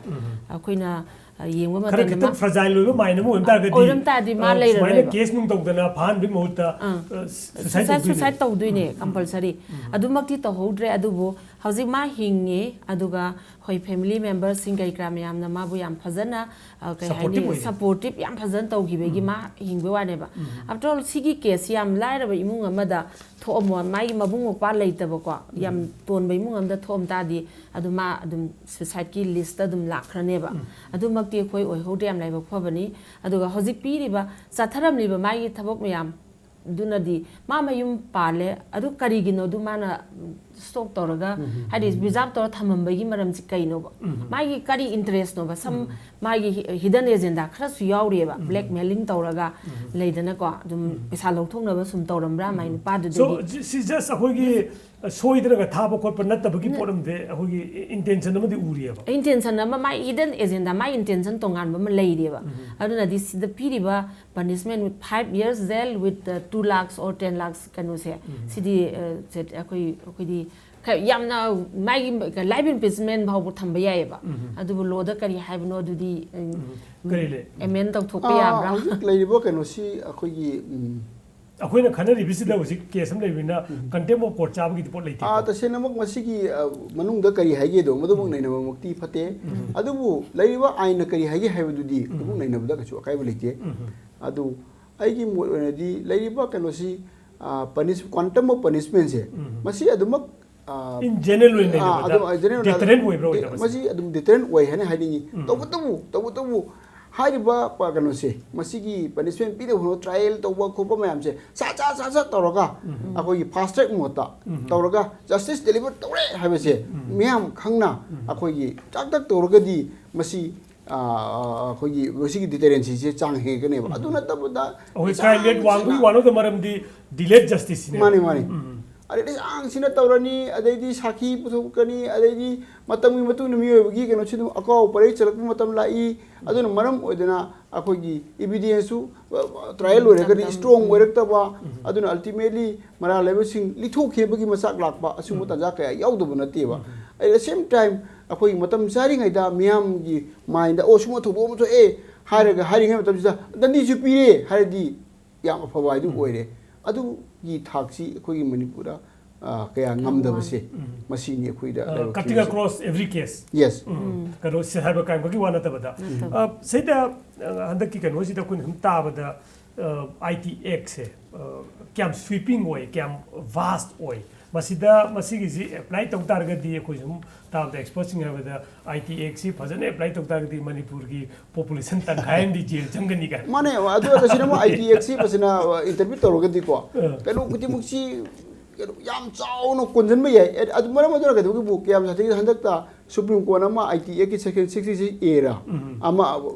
ꯑꯩꯈꯣꯏꯅ, ꯑ, ꯌꯦꯡꯕ ꯈꯔ ꯃꯇꯝꯗ ꯈꯤꯇꯪ ꯃꯥ ꯐ꯭ꯔꯖꯥꯏꯜ ꯑꯣꯏꯕ ꯃꯥꯏꯟ ꯑꯃ ꯑꯣꯏꯕ ꯇꯥꯔꯒꯗꯤ, ꯑꯣꯏꯔꯝ ꯇꯥꯔꯗꯤ ꯃꯥ ꯑ, ꯁꯨꯃꯥꯏꯅ ꯂꯩꯔꯔꯣꯏꯕ꯫ ꯀꯦꯁ ꯅꯨꯡ ꯇꯧꯗꯅ ꯐꯥꯍꯟꯕꯒꯤ ꯃꯍꯨꯠꯇ, ꯑꯥ꯫ ꯑ, suicide suicide, ꯇꯧꯗꯣꯏꯅꯦ꯫ suicide ꯇꯧꯗꯣꯏꯅꯦ, compulsory꯫ ꯑꯗꯨꯃꯛꯇꯤ ꯇꯧꯍꯧꯗ꯭ꯔꯦ, ꯑꯗꯨꯕꯨ ꯍꯧꯖꯤꯛ ꯃꯥ ꯍꯤꯡꯉꯤ, ꯑꯗꯨꯒ ꯍꯣꯏ, family memberꯁꯤꯡ ꯀꯔꯤ ꯀꯔꯥ ꯃꯌꯥꯝꯅ ꯃꯥꯕꯨ ꯌꯥꯝ ꯐꯖꯅ, ꯑ, ꯀꯩ ꯍꯥꯏꯅꯤ, Supportive ꯑꯣꯏꯅ꯫ Supportive ꯌꯥꯝ ꯐꯖꯅ ꯇꯧꯈꯤꯕꯒꯤ ꯃꯥ ꯍꯤꯡꯕ ꯋꯥꯅꯦꯕ꯫ After all, ꯁꯤꯒꯤ ꯀꯦꯁꯁꯤ ꯌꯥꯝ ꯂꯥꯏꯔꯕ ꯏꯃꯨꯡ ꯑꯃꯗ ꯊꯣꯛꯑꯝꯃꯣ, ꯃꯥꯒꯤ ꯃꯕꯨꯡ ꯃꯧꯄ꯭ꯋꯥ ꯂꯩꯇꯕꯀꯣ, ꯌꯥꯝ ꯇꯣꯟꯕ ꯏꯃꯨꯡ ꯑꯃꯗ ꯊꯣꯛꯑꯝ ꯇꯥꯔꯗꯤ ꯑꯗꯨ ꯃꯥ ꯑꯗꯨꯝ suicideꯀꯤ listꯇ ꯑꯗꯨꯝ ꯂꯥꯛꯈ꯭ꯔꯅꯦꯕ꯫ ꯑꯗꯨꯃꯛꯇꯤ ꯑꯩꯈꯣꯏ ꯑꯣꯏꯍꯧꯗ꯭ꯔꯦ, ꯌꯥꯝ ꯂꯥꯏꯕꯛ ꯐꯕꯅꯤ꯫ ꯑꯗꯨꯒ ꯍꯧꯖꯤꯛ ꯄꯤꯔꯤꯕ, ꯆꯠꯊꯔꯝꯂꯤꯕ ꯃꯥꯒꯤ ꯊꯕꯛ ꯃꯌꯥꯝ ꯑꯗꯨꯅꯗꯤ ꯃꯥ ꯃꯌꯨꯝ ꯄꯥꯜꯂꯦ, ꯑꯗꯨ ꯀꯔꯤꯒꯤꯅꯣ ꯑꯗꯨ ꯃꯥꯅ stop ꯇꯧꯔꯒ, ꯍꯥꯏꯗꯤ reserve ꯇꯧꯔ ꯊꯝꯃꯝꯕꯒꯤ ꯃꯔꯝꯁꯤ ꯀꯩꯅꯣꯕ? ꯃꯥꯒꯤ ꯀꯔꯤ interestꯅꯣꯕ? Some ꯃꯥꯒꯤ hi-, hidden agenda ꯈꯔꯁꯨ ꯌꯥꯎꯔꯤꯑꯕ, blackmailing ꯇꯧꯔꯒ ꯂꯩꯗꯅꯀꯣ, ꯑꯗꯨꯝ ꯄꯩꯁꯥ ꯂꯧꯊꯣꯛꯅꯕ ꯁꯨꯝ ꯇꯧꯔꯝꯕ꯭ꯔꯥ ꯃꯥꯏ ꯅꯨꯄꯥꯗꯨꯗꯒꯤ? So, ꯁꯤ just ꯑꯩꯈꯣꯏꯒꯤ, ꯑ, ꯁꯣꯏꯗꯅꯒ ꯊꯥꯕ ꯈꯣꯠꯄ ꯅꯠꯇꯕꯒꯤ ꯄꯣꯠ ꯑꯃꯗꯤ ꯑꯩꯈꯣꯏꯒꯤ intention ꯑꯃꯗꯤ ꯎꯔꯤꯑꯕ꯫ Intention ꯑꯃ, ꯃꯥꯏ hidden agenda, ꯃꯥꯏ intention ꯇꯣꯉꯥꯟꯕ ꯑꯃ ꯂꯩꯔꯤꯑꯕ꯫ ꯑꯗꯨꯅꯗꯤ ꯁꯤꯗ ꯄꯤꯔꯤꯕ punishment, five years jail with, uh, two lakhs or ten lakhs ꯀꯩꯅꯣꯁꯦ, ꯁꯤꯗꯤ, ꯑ, ꯁꯦ-, ꯑꯩꯈꯣꯏ, ꯑꯩꯈꯣꯏꯗꯤ ꯈ-, ꯌꯥꯝꯅ ꯃꯥꯒꯤ life imprisonment ꯐꯥꯎꯕ ꯊꯝꯕ ꯌꯥꯏꯑꯕ꯫ ꯑꯗꯨꯕꯨ lawꯗ ꯀꯔꯤ ꯍꯥꯏꯕꯅꯣ ꯑꯗꯨꯗꯤ, ꯎꯝ, ꯀꯔꯤ ꯂꯩ? Amend ꯇꯧꯊꯣꯛꯄ ꯑꯥ, ꯌꯥꯕ꯭ꯔꯥ? ꯍꯧꯖꯤꯛ ꯂꯩꯔꯤꯕ ꯀꯩꯅꯣꯁꯤ ꯑꯩꯈꯣꯏꯒꯤ, ꯎꯝ, ꯑꯩꯈꯣꯏꯅ ꯈꯟꯅꯔꯤꯕꯁꯤꯗ ꯍꯧꯖꯤꯛ ꯀꯦꯁ ꯑꯃ ꯂꯩꯕꯅꯤꯅ contempt of court ꯆꯥꯕꯒꯤꯗꯤ ꯄꯣꯠ ꯂꯩꯇꯦ꯫ ꯑꯥ, ꯇꯁꯦꯡꯅꯃꯛ ꯃꯁꯤꯒꯤ ꯑ, ꯃꯅꯨꯡꯗ ꯀꯔꯤ ꯍꯥꯏꯒꯦꯗꯣ ꯃꯗꯨꯃꯛ ꯅꯩꯅꯕꯃꯛꯇꯤ ꯐꯠꯇꯦ꯫ ꯑꯗꯨꯕꯨ ꯂꯩꯔꯤꯕ ꯑꯥꯏꯟꯅ ꯀꯔꯤ ꯍꯥꯏꯒꯦ ꯍꯥꯏꯕꯗꯨꯗꯤ ꯑꯗꯨꯃꯛ ꯅꯩꯅꯕꯗ ꯀꯩꯁꯨ ꯑꯀꯥꯏꯕ ꯂꯩꯇꯦ꯫ ꯑꯗꯨ ꯑꯩꯒꯤ ꯃꯣꯠ ꯑꯣꯏꯅꯗꯤ ꯂꯩꯔꯤꯕ ꯀꯩꯅꯣꯁꯤ, ꯑ, punish-, quantum of punishment-ꯁꯦ ꯃꯁꯤ ꯑꯗꯨꯃꯛ, ꯑ, In general ꯑꯣꯏꯅ ꯑꯥ, ꯅꯩꯅꯕꯗ ꯑꯗꯨꯝ, ꯑ, general ꯑꯣꯏꯅ deterrent ꯑꯣꯏꯕ꯭ꯔꯥ ꯑꯣꯏꯗꯕ꯭ꯔꯥ? ꯃꯁꯤ ꯑꯗꯨꯝ deterrent ꯑꯣꯏ ꯍꯥꯏꯅ ꯍꯥꯏꯅꯤꯡꯉꯤ꯫ ꯇꯧꯕꯇꯕꯨ ꯇꯧꯕꯇꯕꯨ ꯍꯥꯏꯔꯤꯕ ꯄ-, ꯀꯩꯅꯣꯁꯦ, ꯃꯁꯤꯒꯤ punishment ꯄꯤꯅꯕ ꯍꯣꯠꯅꯕ, trial ꯇꯧꯕ ꯈꯣꯠꯄ ꯃꯌꯥꯝꯁꯦ ꯁꯠ ꯁꯠ ꯁꯠ ꯁꯠ ꯇꯧꯔꯒ ꯑꯩꯈꯣꯏꯒꯤ fast track ꯃꯣꯠꯇ ꯇꯧꯔꯒ justice deliver ꯇꯧꯔꯦ ꯍꯥꯏꯕꯁꯦ ꯃꯤꯌꯥꯝ ꯈꯪꯅ ꯑꯩꯈꯣꯏꯒꯤ ꯆꯥꯛ ꯇꯛ ꯇꯧꯔꯒꯗꯤ ꯃꯁꯤ, ꯑ, ꯑ, ꯑꯩꯈꯣꯏꯒꯤ ꯃꯁꯤꯒꯤ deterrency-ꯁꯦ ꯆꯥꯡ ꯍꯦꯟꯒꯠꯀꯅꯦꯕ꯫ ꯑꯗꯨ ꯅꯠꯇꯕꯗ ꯑꯩꯈꯣꯏ crime rate ꯋꯥꯡꯕꯒꯤ one of the ꯃꯔꯝꯗꯤ delayed justice-ꯁꯤꯅꯦ꯫ ꯃꯥꯅꯤ, ꯃꯥꯅꯤ꯫ ꯑꯗꯩꯗꯤ ꯁꯥꯡꯁꯤꯅ ꯇꯧꯔꯅꯤ, ꯑꯗꯩꯗꯤ ꯁꯥꯈꯤ ꯄꯨꯊꯣꯛꯀꯅꯤ, ꯑꯗꯩꯗꯤ ꯃꯇꯝꯒꯤ ꯃꯇꯨꯡ ꯏꯟꯅ ꯃꯤꯑꯣꯏꯕꯒꯤ ꯀꯩꯅꯣꯁꯤ ꯑꯗꯨꯝ ꯑꯀꯥꯎ ꯄꯔꯩ ꯆꯠꯂꯛꯄ ꯃꯇꯝ ꯂꯥꯛꯏ꯫ ꯑꯗꯨꯅ ꯃꯔꯝ ꯑꯣꯏꯗꯅ ꯑꯩꯈꯣꯏꯒꯤ evidence-ꯁꯨ, ꯑ, trial ꯂꯣꯏꯔꯒꯗꯤ strong ꯑꯣꯏꯔꯛꯇꯕ, ꯑꯗꯨꯅ ultimately ꯃꯔꯥꯜ ꯂꯩꯕꯁꯤꯡ ꯂꯤꯊꯣꯛꯈꯤꯕꯒꯤ ꯃꯆꯥꯛ ꯂꯥꯛꯄ ꯑꯁꯤꯒꯨꯝꯕ ꯇꯥꯟꯖꯥ ꯀꯌꯥ ꯌꯥꯎꯗꯕ ꯅꯠꯇꯦꯕ꯫ At the same time ꯑꯩꯈꯣꯏꯒꯤ ꯃꯇꯝ ꯆꯥꯔꯤꯉꯩꯗ ꯃꯤꯌꯥꯝꯒꯤ mind-ꯗ, "ꯑꯣ, ꯁꯨꯝꯕ ꯊꯧꯗꯣꯛ ꯑꯃ ꯊꯣꯛꯑꯦ" ꯍꯥꯏꯔꯒ, ꯍꯥꯏꯔꯤꯉꯩ ꯃꯇꯝꯁꯤꯗ ꯗꯟꯗꯤꯁꯨ ꯄꯤꯔꯦ ꯍꯥꯏꯔꯗꯤ ꯌꯥꯝ ꯑꯐꯕ ꯍꯥꯏꯗꯨ ꯑꯣꯏꯔꯦ꯫ ꯑꯗꯨꯒꯤ ꯊꯥꯛꯁꯤ ꯑꯩꯈꯣꯏꯒꯤ ꯃꯅꯤꯄꯨꯔꯗ, ꯑ, ꯀꯌꯥ ꯉꯝꯗꯕꯁꯦ ꯃꯁꯤꯅꯤ ꯑꯩꯈꯣꯏꯗ ꯑ, ꯂꯥꯏꯕꯛ cutting ꯊꯤꯔꯤꯁꯦ꯫ Across every case꯫ Yes꯫ ꯎꯝ꯫ ꯀꯩꯅꯣ, ꯁꯤ ꯍꯥꯏꯕ ꯀꯥꯏꯕꯒꯤ ꯋꯥ ꯅꯠꯇꯕꯗ꯫ ꯑ, ꯁꯤꯗ, ꯑ, ꯍꯟꯗꯛꯀꯤ ꯀꯩꯅꯣꯁꯤꯗ ꯑꯩꯈꯣꯏꯅ ꯁꯨꯝ ꯇꯥꯕꯗ, ꯑ, I T Act-ꯁꯦ, ꯑ, ꯀꯌꯥꯝ sweeping ꯑꯣꯏ, ꯀꯌꯥꯝ vast ꯑꯣꯏ꯫ ꯃꯁꯤꯗ, ꯃꯁꯤꯒꯤꯁꯤ apply ꯇꯧ ꯇꯥꯔꯒꯗꯤ, ꯑꯩꯈꯣꯏ ꯁꯨꯝ ꯇꯥꯕꯗ expert-ꯁꯤꯡ ꯍꯥꯏꯕꯗ I T Act-ꯁꯤ ꯐꯖꯅ apply ꯇꯧ ꯇꯥꯔꯒꯗꯤ ꯃꯅꯤꯄꯨꯔꯒꯤ population ꯇꯪꯈꯥꯏ ꯑꯃꯗꯤ ꯖꯦꯜ ꯆꯪꯒꯅꯤ ꯀꯥꯏꯅ꯫ ꯃꯥꯅꯦ, ꯑꯗꯨ ꯇꯁꯦꯡꯅꯃꯛ I T Act-ꯁꯤ ꯐꯖꯅ, ꯑ, interpret ꯇꯧꯔꯒꯗꯤꯀꯣ, ꯑ꯫ ꯀꯩꯅꯣ ꯈꯨꯗꯤꯡꯃꯛꯁꯤ ꯀꯩꯅꯣ ꯌꯥꯝ ꯆꯥꯎꯅ ꯀꯣꯟꯁꯤꯟꯕ ꯌꯥꯏ꯫ ꯑꯦ, ꯑꯗꯨ ꯃꯔꯝ ꯑꯗꯨꯅ ꯀꯩꯗꯧꯕꯒꯤꯕꯨ ꯀꯌꯥꯝ ꯁꯥꯊꯤꯒꯦ, ꯍꯟꯗꯛꯇ Supreme Court ꯑꯃ I T Act-ꯀꯤ section six sixty-A-ꯔ ꯑꯃ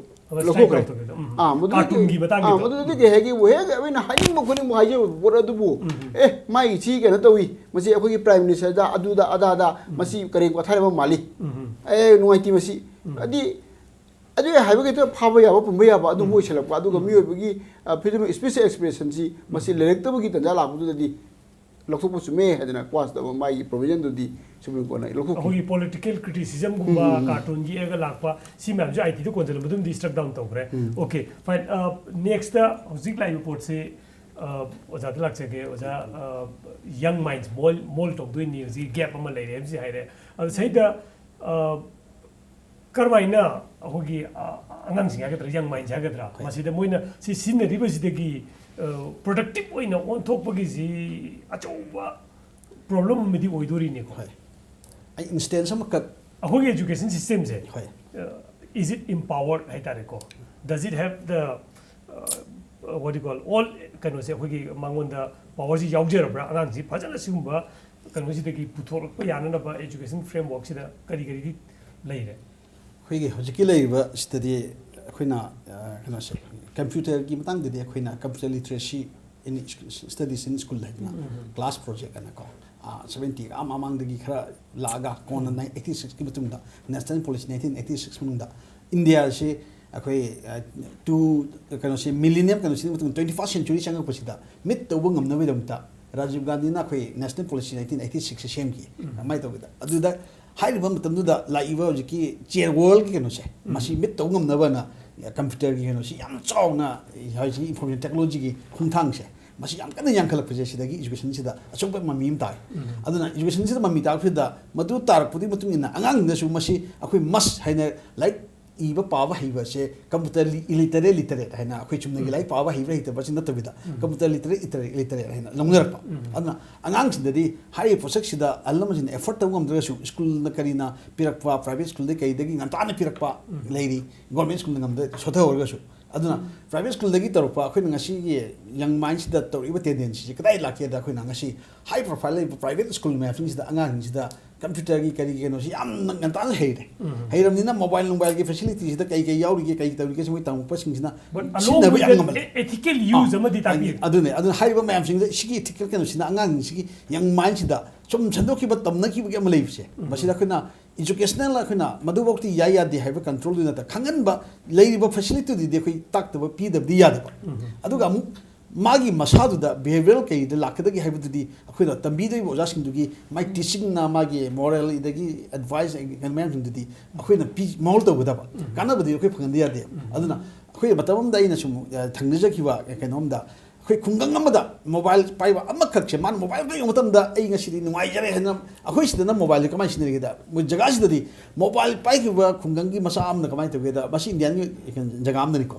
ꯑꯃ ꯂꯧꯊꯣꯛꯈ꯭ꯔꯦ꯫ Strike out ꯇꯧꯈꯤꯕꯗꯣ, ꯎꯝ꯫ ꯑꯥ, ꯃꯗꯨꯗꯤ Cartoon-ꯒꯤ ꯀꯩ-, ꯃꯇꯥꯡꯒꯤꯗꯣ꯫ ꯑꯥ, ꯃꯗꯨꯗꯤ ꯀꯩ ꯍꯥꯏꯒꯦꯕꯨ, ꯍꯦꯛ ꯑꯩꯅ ꯍꯥꯏꯅꯤꯡꯕ ꯈꯨꯗꯤꯡꯃꯛ ꯍꯥꯏꯖꯕ ꯄꯣꯠ ꯑꯗꯨꯕꯨ, ꯑꯦ, ꯃꯥꯒꯤ ꯁꯤ ꯀꯩꯅꯣ ꯇꯧꯏ, ꯃꯁꯤ ꯑꯩꯈꯣꯏꯒꯤ Prime Minister-ꯗ, ꯑꯗꯨꯗ, ꯑꯗꯥꯗ, ꯃꯁꯤ ꯀꯔꯦꯝ ꯀꯊꯥꯏꯔꯕ ꯃꯥꯜꯂꯤ꯫ ꯑꯦ, ꯅꯨꯡꯉꯥꯏꯇꯦ ꯃꯁꯤ꯫ ꯑꯗꯤ, ꯑꯗꯨ ꯍꯥꯏꯕꯒꯤ ꯍꯦꯛꯇ ꯐꯥꯕ ꯌꯥꯕ, ꯄꯨꯟꯕ ꯌꯥꯕ ꯑꯗꯨꯕꯨ ꯑꯣꯏꯁꯜꯂꯛꯄ, ꯑꯗꯨꯒ ꯃꯤꯑꯣꯏꯕꯒꯤ, ꯑ, freedom of speech expression-ꯁꯤ ꯃꯁꯤ ꯂꯩꯔꯛꯇꯕꯒꯤ ꯇꯥꯟꯖꯥ ꯂꯥꯛꯄꯗꯨꯗꯗꯤ ꯂꯧꯊꯣꯛꯄ ꯆꯨꯝꯃꯦ ꯍꯥꯏꯗꯅ quash ꯇꯧꯕ ꯃꯥꯒꯤ provision-ꯗꯨꯗꯤ Supreme Court-ꯅ ꯂꯧꯊꯣꯛꯈꯤ꯫ ꯑꯩꯈꯣꯏꯒꯤ political criticism-ꯒꯨꯝꯕ, cartoon ꯌꯦꯛꯑꯒ ꯂꯥꯛꯄ, ꯁꯤ ꯃꯌꯥꯝꯁꯦ I T-ꯗ ꯀꯣꯟꯁꯤꯜꯂꯝꯕꯗꯨꯝꯗꯤ struck down ꯇꯧꯈ꯭ꯔꯦ꯫ Okay, fine. ꯑ, next ꯍꯧꯖꯤꯛ ꯂꯥꯛꯏꯕ ꯄꯣꯠꯁꯦ, ꯑ, ꯑꯣꯖꯥꯗ ꯂꯥꯛꯆꯒꯦ꯫ ꯑꯣꯖꯥ, ꯑ, ꯌꯪ ꯃꯥꯏꯟꯁ ꯃꯣꯜ ꯃꯣꯜ ꯇꯧꯗꯣꯏꯅꯤ, ꯍꯧꯖꯤꯛ ꯒꯦꯞ ꯑꯃ ꯂꯩꯔꯦ ꯍꯥꯏꯕꯁꯤ ꯍꯥꯏꯔꯦ꯫ ꯑꯗꯣ ꯁꯤꯗ, ꯑ, ꯀꯔꯝꯍꯥꯏꯅ ꯑꯩꯈꯣꯏꯒꯤ, ꯑ, ꯑꯉꯥꯡꯁꯤꯡ ꯍꯥꯏꯒꯗ꯭ꯔꯥ, ꯌꯪ ꯃꯥꯏꯟꯁ ꯍꯥꯏꯒꯗ꯭ꯔꯥ, ꯍꯣꯏ꯫ ꯃꯁꯤꯗ ꯃꯣꯏꯅ ꯁꯤ ꯁꯤꯖꯤꯟꯅꯔꯤꯕꯁꯤꯗꯒꯤ, ꯑ, ꯄ꯭ꯔꯗꯛꯇꯤꯞ ꯑꯣꯏꯅ ꯑꯣꯟꯊꯣꯛꯄꯒꯤꯁꯤ ꯑꯆꯧꯕ ꯄ꯭ꯔꯣꯕ꯭ꯂꯦꯝ ꯑꯃꯗꯤ ꯑꯣꯏꯗꯣꯔꯤꯅꯦꯀꯣ꯫ ꯍꯣꯏ꯫ ꯑꯩ ꯏꯟꯁꯇꯦꯟꯁ ꯑꯃꯈꯛ ꯑꯩꯈꯣꯏꯒꯤ education system ꯁꯦ, ꯍꯣꯏ꯫ ꯑ, is it empowered ꯍꯥꯏꯇꯥꯔꯦꯀꯣ? Does it have the, ꯑ, what you call, all ꯀꯩꯅꯣꯁꯦ, ꯑꯩꯈꯣꯏꯒꯤ ꯃꯉꯣꯟꯗ ꯄꯋꯥꯔꯁꯤ ꯌꯥꯎꯖꯔꯕ꯭ꯔꯥ? ꯑꯉꯥꯡꯁꯤ ꯐꯖꯅ ꯁꯤꯒꯨꯝꯕ ꯀꯩꯅꯣꯁꯤꯗꯒꯤ ꯄꯨꯊꯣꯔꯛꯄ ꯌꯥꯅꯅꯕ education framework ꯁꯤꯗ ꯀꯔꯤ ꯀꯔꯤꯗꯤ ꯂꯩꯔꯦ? ꯑꯩꯈꯣꯏꯒꯤ ꯍꯧꯖꯤꯛꯀꯤ ꯂꯩꯔꯤꯕ ꯁꯤꯗꯗꯤ ꯑꯩꯈꯣꯏꯅ, ꯑ, ꯀꯩꯅꯣꯁꯦ, ꯀꯝꯄ꯭ꯌꯨꯇꯔꯒꯤ ꯃꯇꯥꯡꯗꯗꯤ ꯑꯩꯈꯣꯏꯅ computer literacy in studies in school ꯍꯥꯏꯗꯅ ꯎꯝ, ꯎꯝ, ꯎꯝ꯫ Class project ꯍꯥꯏꯅꯀꯣ, ꯑ, seventy ꯑꯥ ꯃꯃꯥꯡꯗꯒꯤ ꯈꯔ ꯂꯥꯛꯑꯒ ꯀꯣꯟꯅ ꯎꯝ꯫ ꯅꯥꯏꯟ-, eighty six ꯀꯤ ꯃꯇꯨꯡꯗ, national policy nineteen eighty six ꯃꯅꯨꯡꯗ ꯏꯟꯗꯤꯌꯥꯁꯤ ꯑꯩꯈꯣꯏ, ꯑ, two, ꯀꯩꯅꯣꯁꯤ, millennium ꯀꯩꯅꯣꯁꯤꯒꯤ ꯃꯇꯨꯡꯗ twenty first century ꯆꯪꯉꯛꯄꯁꯤꯗ meet ꯇꯧꯕ ꯉꯝꯅꯕꯒꯤꯗꯃꯛꯇ ꯔꯥꯖꯤꯕ ꯒꯥꯟꯙꯤꯅ ꯑꯩꯈꯣꯏ national policy nineteen eighty six ꯁꯦ ꯁꯦꯝꯈꯤ꯫ ꯎꯝ꯫ ꯑꯗꯨꯃꯥꯏꯅ ꯇꯧꯕꯗ, ꯑꯗꯨꯗ ꯍꯥꯏꯔꯤꯕ ꯃꯇꯝꯗꯨꯗ ꯂꯥꯛꯏꯕ ꯍꯧꯖꯤꯛꯀꯤ chair world ꯀꯤ ꯀꯩꯅꯣꯁꯦ, ꯎꯝ꯫ ꯃꯁꯤ meet ꯇꯧꯕ ꯉꯝꯅꯕꯅ computer ꯒꯤ ꯀꯩꯅꯣꯁꯤ ꯌꯥꯝ ꯆꯥꯎꯅ, ꯍꯧꯖꯤꯛꯀꯤ information technology ꯒꯤ ꯈꯣꯡꯊꯥꯡꯁꯦ, ꯃꯁꯤ ꯌꯥꯝ ꯀꯟꯅ ꯌꯥꯡꯈꯠꯂꯛꯄꯁꯦ, ꯁꯤꯗꯒꯤ education ꯁꯤꯗ ꯑꯆꯧꯕ ꯃꯃꯤ ꯑꯃ ꯇꯥꯏ꯫ ꯎꯝ꯫ ꯑꯗꯨꯅ education ꯁꯤꯗ ꯃꯃꯤ ꯇꯥꯔꯛꯄꯁꯤꯗ, ꯃꯗꯨ ꯇꯥꯔꯛꯄꯗꯨꯒꯤ ꯃꯇꯨꯡ ꯏꯟꯅ ꯑꯉꯥꯡꯁꯤꯡꯗꯁꯨ ꯃꯁꯤ ꯑꯩꯈꯣꯏ must ꯍꯥꯏꯅ, ꯂꯥꯏꯔꯤꯛ ꯏꯕ ꯄꯥꯕ ꯍꯩꯕꯁꯦ computer ꯂꯤ-, illiterate, literate ꯍꯥꯏꯅ ꯑꯩꯈꯣꯏ ꯆꯨꯝꯅꯒꯤ ꯎꯝ꯫ ꯂꯥꯏꯔꯤꯛ ꯄꯥꯕ ꯍꯩꯕ꯭ꯔꯥ ꯍꯩꯇꯕ꯭ꯔꯥ ꯁꯤ ꯅꯠꯇꯕꯤꯗ, ꯎꯝ꯫ Computer literate, illiterate, illiterate ꯍꯥꯏꯅ ꯂꯧꯅꯔꯛꯄ꯫ ꯎꯝ꯫ ꯑꯗꯨꯅ ꯑꯉꯥꯡꯁꯤꯡꯗꯗꯤ ꯍꯥꯏꯔꯤꯕ ꯄꯣꯠꯁꯛꯁꯤꯗ ꯑꯍꯜ ꯂꯃꯟꯁꯤꯡꯅ effort ꯇꯧꯕ ꯉꯝꯗ꯭ꯔꯒꯁꯨ, ꯁ꯭ꯀꯨꯜꯅ ꯀꯔꯤꯅ ꯄꯤꯔꯛꯄ, private ꯁ꯭ꯀꯨꯜꯗꯒꯤ ꯀꯩꯗꯒꯤ ꯉꯟꯇꯥꯅ ꯄꯤꯔꯛꯄ ꯎꯝ꯫ ꯂꯩꯔꯤ, ꯒꯣꯔꯃꯦꯟ ꯁ꯭ꯀꯨꯜꯅ ꯉꯝꯗ ꯁꯣꯊꯍꯧꯔꯒꯁꯨ꯫ ꯑꯗꯨꯅ ꯎꯝ꯫ Private ꯁ꯭ꯀꯨꯜꯗꯒꯤ ꯇꯧꯔꯛꯄ ꯑꯩꯈꯣꯏꯅ ꯉꯁꯤꯒꯤ young mind ꯁꯤꯗ ꯇꯧꯔꯛꯏꯕ tendency ꯁꯤ ꯀꯗꯥꯏ ꯂꯥꯛꯀꯦꯗ, ꯑꯩꯈꯣꯏꯅ ꯉꯁꯤ high profile ꯂꯩꯕ private ꯁ꯭ꯀꯨꯜ ꯃꯌꯥꯝꯁꯤꯡꯁꯤꯗ ꯑꯉꯥꯡꯁꯤꯡꯁꯤꯗ computer ꯒꯤ ꯀꯔꯤꯒꯤ ꯀꯩꯅꯣꯁꯤ ꯌꯥꯝꯅ ꯉꯟꯇꯥꯅ ꯍꯩꯔꯦ꯫ ꯎꯝ꯫ ꯍꯩꯔꯕꯅꯤꯅ mobile ꯅꯣꯡꯕꯥꯏꯜꯒꯤ facility ꯁꯤꯗ ꯀꯩ ꯀꯩ ꯌꯥꯎꯔꯤꯒꯦ, ꯀꯩ ꯇꯧꯔꯤꯒꯦ ꯁꯤ ꯃꯣꯏ ꯇꯝꯃꯛꯄꯁꯤꯡꯁꯤꯅ But ꯁꯤꯖꯤꯟꯅꯕ along with ꯌꯥꯝ that, ꯉꯝꯃꯜꯂꯦ꯫ E-, ethical use ꯑꯥ, ꯑꯃꯗꯤ ꯇꯥꯛꯄꯤꯌꯨ꯫ ꯑꯗꯨꯅꯦ, ꯑꯗꯨꯅ ꯍꯥꯏꯔꯤꯕ ꯃꯌꯥꯝꯁꯤꯡꯁꯦ ꯁꯤꯒꯤ ethical ꯀꯩꯅꯣꯁꯤꯅ ꯑꯉꯥꯡꯁꯤꯡꯁꯤꯒꯤ young mind ꯁꯤꯗ ꯁꯨꯝ ꯁꯟꯗꯣꯛꯈꯤꯕ, ꯇꯝꯅꯈꯤꯕꯒꯤ ꯑꯃ ꯂꯩꯕꯁꯦ, ꯎꯝ꯫ ꯃꯁꯤꯗ ꯑꯩꯈꯣꯏꯅ educational ꯑꯩꯈꯣꯏꯅ ꯃꯗꯨꯐꯥꯎꯗꯤ ꯌꯥꯏ ꯌꯥꯗꯦ ꯍꯥꯏꯕ control ꯗꯨ ꯅꯠꯇ, ꯈꯪꯍꯟꯕ, ꯂꯩꯔꯤꯕ facility ꯗꯨꯗꯤ ꯑꯩꯈꯣꯏ ꯇꯥꯛꯇꯕ, ꯄꯤꯗꯕꯗꯤ ꯌꯥꯗꯕ꯫ ꯎꯝ꯫ ꯑꯗꯨꯒ ꯑꯃꯨꯛ ꯃꯥꯒꯤ ꯃꯁꯥꯗꯨꯗ behavioral ꯀꯩꯗ ꯂꯥꯛꯀꯗꯒꯦ ꯍꯥꯏꯕꯗꯨꯗꯤ ꯑꯩꯈꯣꯏꯅ ꯇꯝꯕꯤꯗꯣꯔꯤꯕ ꯑꯣꯖꯥꯁꯤꯡꯗꯨꯒꯤ ꯃꯥꯏ teaching ꯅ, ꯃꯥꯒꯤ moral, ꯑꯗꯒꯤ advice, ꯀꯩꯅꯣ ꯃꯌꯥꯝꯁꯤꯡꯗꯨꯗꯤ ꯑꯩꯈꯣꯏꯅ ꯄꯤ, mould ꯇꯧꯒꯗꯕ꯫ ꯎꯝ꯫ ꯀꯥꯟꯅꯕꯗꯤ ꯑꯩꯈꯣꯏ ꯐꯪꯍꯟꯕ ꯌꯥꯗꯦ꯫ ꯎꯝ꯫ ꯑꯗꯨꯅ ꯑꯩꯈꯣꯏ ꯃꯇꯝ ꯑꯃꯗ ꯑꯩꯅ ꯁꯨꯝ, ꯑ, ꯊꯦꯡꯅꯖꯈꯤꯕ ꯀꯩꯅꯣꯝꯗ, ꯑꯩꯈꯣꯏ ꯈꯨꯡꯒꯪ ꯑꯃꯗ ꯃꯣꯕꯥꯏꯜ ꯄꯥꯏꯕ ꯑꯃꯈꯛꯁꯦ, ꯃꯥꯅ ꯃꯣꯕꯥꯏꯜ ꯄꯥꯏꯕ ꯃꯇꯝꯗ ꯑꯩ ꯉꯁꯤꯗꯤ ꯅꯨꯡꯉꯥꯏꯖꯔꯦ ꯍꯥꯏꯅ, ꯑꯩꯈꯣꯏ ꯁꯤꯗꯅ ꯃꯣꯕꯥꯏꯜꯁꯦ ꯀꯃꯥꯏꯅ ꯁꯤꯖꯤꯟꯅꯒꯦꯗ, ꯃꯣꯏ ꯖꯒꯥꯁꯤꯗꯗꯤ ꯃꯣꯕꯥꯏꯜ ꯄꯥꯏꯈꯤꯕ ꯈꯨꯡꯒꯪꯒꯤ ꯃꯆꯥ ꯑꯃꯅ ꯀꯃꯥꯏꯅ ꯇꯧꯒꯦꯗ, ꯃꯁꯤ ꯏꯟꯗꯤꯌꯥꯒꯤ ꯖꯒꯥ ꯑꯃꯗꯅꯤꯀꯣ꯫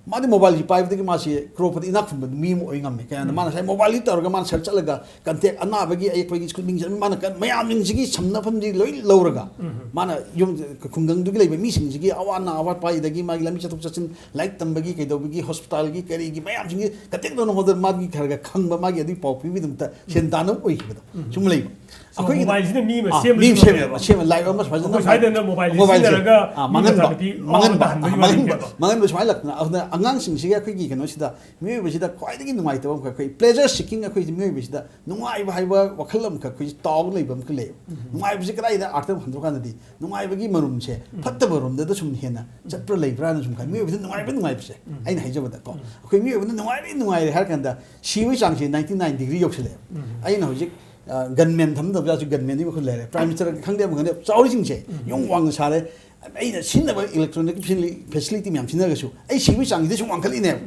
ꯃꯥꯗꯤ ꯃꯣꯕꯥꯏꯜꯁꯤ ꯄꯥꯏꯕꯗꯒꯤ ꯃꯥꯁꯤ ꯀ꯭ꯔꯣꯔꯄꯇꯤ, ꯏꯅꯥꯛ ꯈꯨꯟꯕ ꯃꯤ ꯑꯃ ꯑꯣꯏ ꯉꯝꯃꯦ꯫ ꯀꯩꯒꯤꯅꯣꯗ ꯃꯥꯅ ꯉꯁꯥꯏ ꯃꯣꯕꯥꯏꯜꯁꯤ ꯇꯧꯔꯒ ꯃꯥꯅ ꯁꯔꯆ ꯆꯠꯂꯒ ꯀꯟꯇꯦꯛ ꯑꯅꯥꯕꯒꯤ, ꯑꯌꯦꯛꯄꯒꯤ ꯁ꯭ꯀꯨꯜ ꯃꯤꯡ ꯆꯟꯕ, ꯃꯥꯅ ꯀ-, ꯃꯌꯥꯝꯁꯤꯡꯁꯤꯒꯤ ꯁꯝꯅꯐꯝꯁꯤ ꯂꯣꯏ ꯂꯧꯔꯒ ꯃꯥꯅ ꯌꯨꯝ, ꯈꯨꯡꯒꯪꯗꯨꯒꯤ ꯂꯩꯕ ꯃꯤꯁꯤꯡꯁꯤꯒꯤ ꯑꯋꯥ ꯑꯅꯥ ꯑꯋꯥꯠꯄ, ꯑꯗꯒꯤ ꯃꯥꯒꯤ ꯂꯝꯕꯤ ꯆꯠꯊꯣꯛ ꯆꯠꯁꯤꯟ, ꯂꯥꯏꯔꯤꯛ ꯇꯝꯕꯒꯤ, ꯀꯩꯗꯧꯕꯒꯤ, ꯍꯣꯁꯄꯤꯇꯥꯜꯒꯤ, ꯀꯔꯤꯒꯤ ꯃꯌꯥꯝꯁꯤꯡꯁꯤ ꯀꯟꯇꯦꯛ ꯇꯧꯅꯕ ꯍꯣꯠꯅꯕꯗ ꯃꯥꯒꯤ ꯈꯔ ꯈꯔ ꯈꯪꯕ, ꯃꯥꯒꯤ ꯑꯗꯨꯒꯤ ꯄꯥꯎ ꯄꯤꯕꯤꯗꯨꯃꯛꯇ ꯁꯦꯟ ꯇꯥꯅꯕ ꯑꯣꯏꯈꯤꯕꯗ ꯁꯨꯝ ꯂꯩꯕ꯫ ꯑꯩꯈꯣꯏꯒꯤ ꯃꯣꯕꯥꯏꯜꯁꯤꯅ ꯃꯤ ꯑꯃ ꯑꯥ, ꯁꯦꯝꯕꯁꯨ ꯃꯤ ꯑꯃ ꯁꯦꯝꯃꯦ, ꯉꯝꯃꯦꯕ꯫ ꯁꯦꯝꯃꯦ, ꯂꯥꯏꯔꯤꯛ ꯑꯃ ꯐꯖꯅ ꯑꯩꯈꯣꯏ ꯁ꯭ꯋꯥꯏꯗꯅ ꯃꯣꯕꯥꯏꯜꯁꯦ ꯃꯣꯕꯥꯏꯜꯁꯦ, ꯁꯤꯖꯤꯟꯅꯔꯒ ꯑꯥ, ꯃꯤ ꯃꯥꯡꯍꯟꯕ, ꯃꯆꯥꯅꯨꯄꯤ ꯃꯥꯡꯍꯟꯕ, ꯇꯥꯍꯟꯕꯒꯤ ꯑꯥ, ꯃꯥꯡꯍꯟꯕ, ꯋꯥꯔꯤꯅꯦꯕ꯫ ꯃꯥꯡꯍꯟꯕ ꯁꯨꯃꯥꯏꯅ ꯂꯥꯛꯇꯅ, ꯑꯗꯨꯅ ꯑꯉꯥꯡꯁꯤꯡꯁꯤꯒꯤ, ꯑꯩꯈꯣꯏꯒꯤ ꯀꯩꯅꯣꯁꯤꯗ, ꯃꯤꯑꯣꯏꯕꯁꯤꯗ ꯈ꯭ꯋꯥꯏꯗꯒꯤ ꯅꯨꯡꯉꯥꯏꯇꯕ ꯑꯃꯈꯛ, ꯑꯩꯈꯣꯏ pleasure seeking, ꯑꯩꯈꯣꯏ ꯃꯤꯑꯣꯏꯕꯁꯤꯗ ꯅꯨꯡꯉꯥꯏꯕ ꯍꯥꯏꯕ ꯋꯥꯈꯜ ꯑꯃꯈꯛ ꯑꯩꯈꯣꯏꯁꯤ ꯇꯥꯎꯔꯒ ꯂꯩꯕ ꯑꯃꯈꯛ ꯂꯩꯌꯦꯕ꯫ ꯅꯨꯡꯉꯥꯏꯕꯁꯤ ꯀꯗꯥꯏꯗ ꯑꯥꯔꯊ ꯑꯃ ꯍꯟꯗꯣꯛꯀꯥꯟꯗꯗꯤ, ꯅꯨꯡꯉꯥꯏꯕꯒꯤ ꯃꯔꯨꯝꯁꯦ ꯐꯠꯇꯕ ꯔꯣꯝꯗꯗ ꯁꯨꯝ ꯍꯦꯟꯅ ꯆꯠꯄ꯭ꯔꯥ ꯂꯩꯕ꯭ꯔꯥꯅ ꯁꯨꯝ ꯈꯜꯂꯤ꯫ ꯃꯤꯑꯣꯏꯕꯁꯤꯗ ꯅꯨꯡꯉꯥꯏꯕ, ꯅꯨꯡꯉꯥꯏꯕꯁꯦ ꯑꯩꯅ ꯍꯥꯏꯖꯕꯗꯀꯣ, ꯑꯩꯈꯣꯏ ꯃꯤꯑꯣꯏꯕꯅ ꯅꯨꯡꯉꯥꯏꯔꯦ, ꯅꯨꯡꯉꯥꯏꯔꯦ ꯍꯥꯏꯔ ꯀꯥꯟꯗ ꯁꯤꯕꯒꯤ ꯆꯥꯡꯁꯦ ninety nine degree ꯌꯧꯁꯤꯜꯂꯛꯑꯦꯕ꯫ ꯑꯩꯅ ꯍꯧꯖꯤꯛ, ꯑ, gunman ꯊꯝꯗꯕꯁꯨ ꯌꯥꯁꯨ, gunmanꯗꯤ ꯃꯈꯜ ꯂꯩꯔꯦ, prime minister ꯈꯪꯗꯦ, ꯑꯃ ꯈꯪꯗꯦ, ꯆꯥꯎꯔꯤꯁꯤꯡꯁꯦ ꯌꯨꯝ ꯋꯥꯡꯅ ꯁꯥꯔꯦ, ꯑꯩꯅ ꯁꯤꯖꯤꯟꯅꯕ electronic facility ꯃꯌꯥꯝ ꯁꯤꯖꯤꯟꯅꯔꯒꯁꯨ ꯑꯩ ꯁꯤꯕꯒꯤ ꯆꯥꯡꯁꯤꯗꯤ ꯁꯨꯝ ꯋꯥꯡꯈꯠꯂꯤꯅꯦꯕ꯫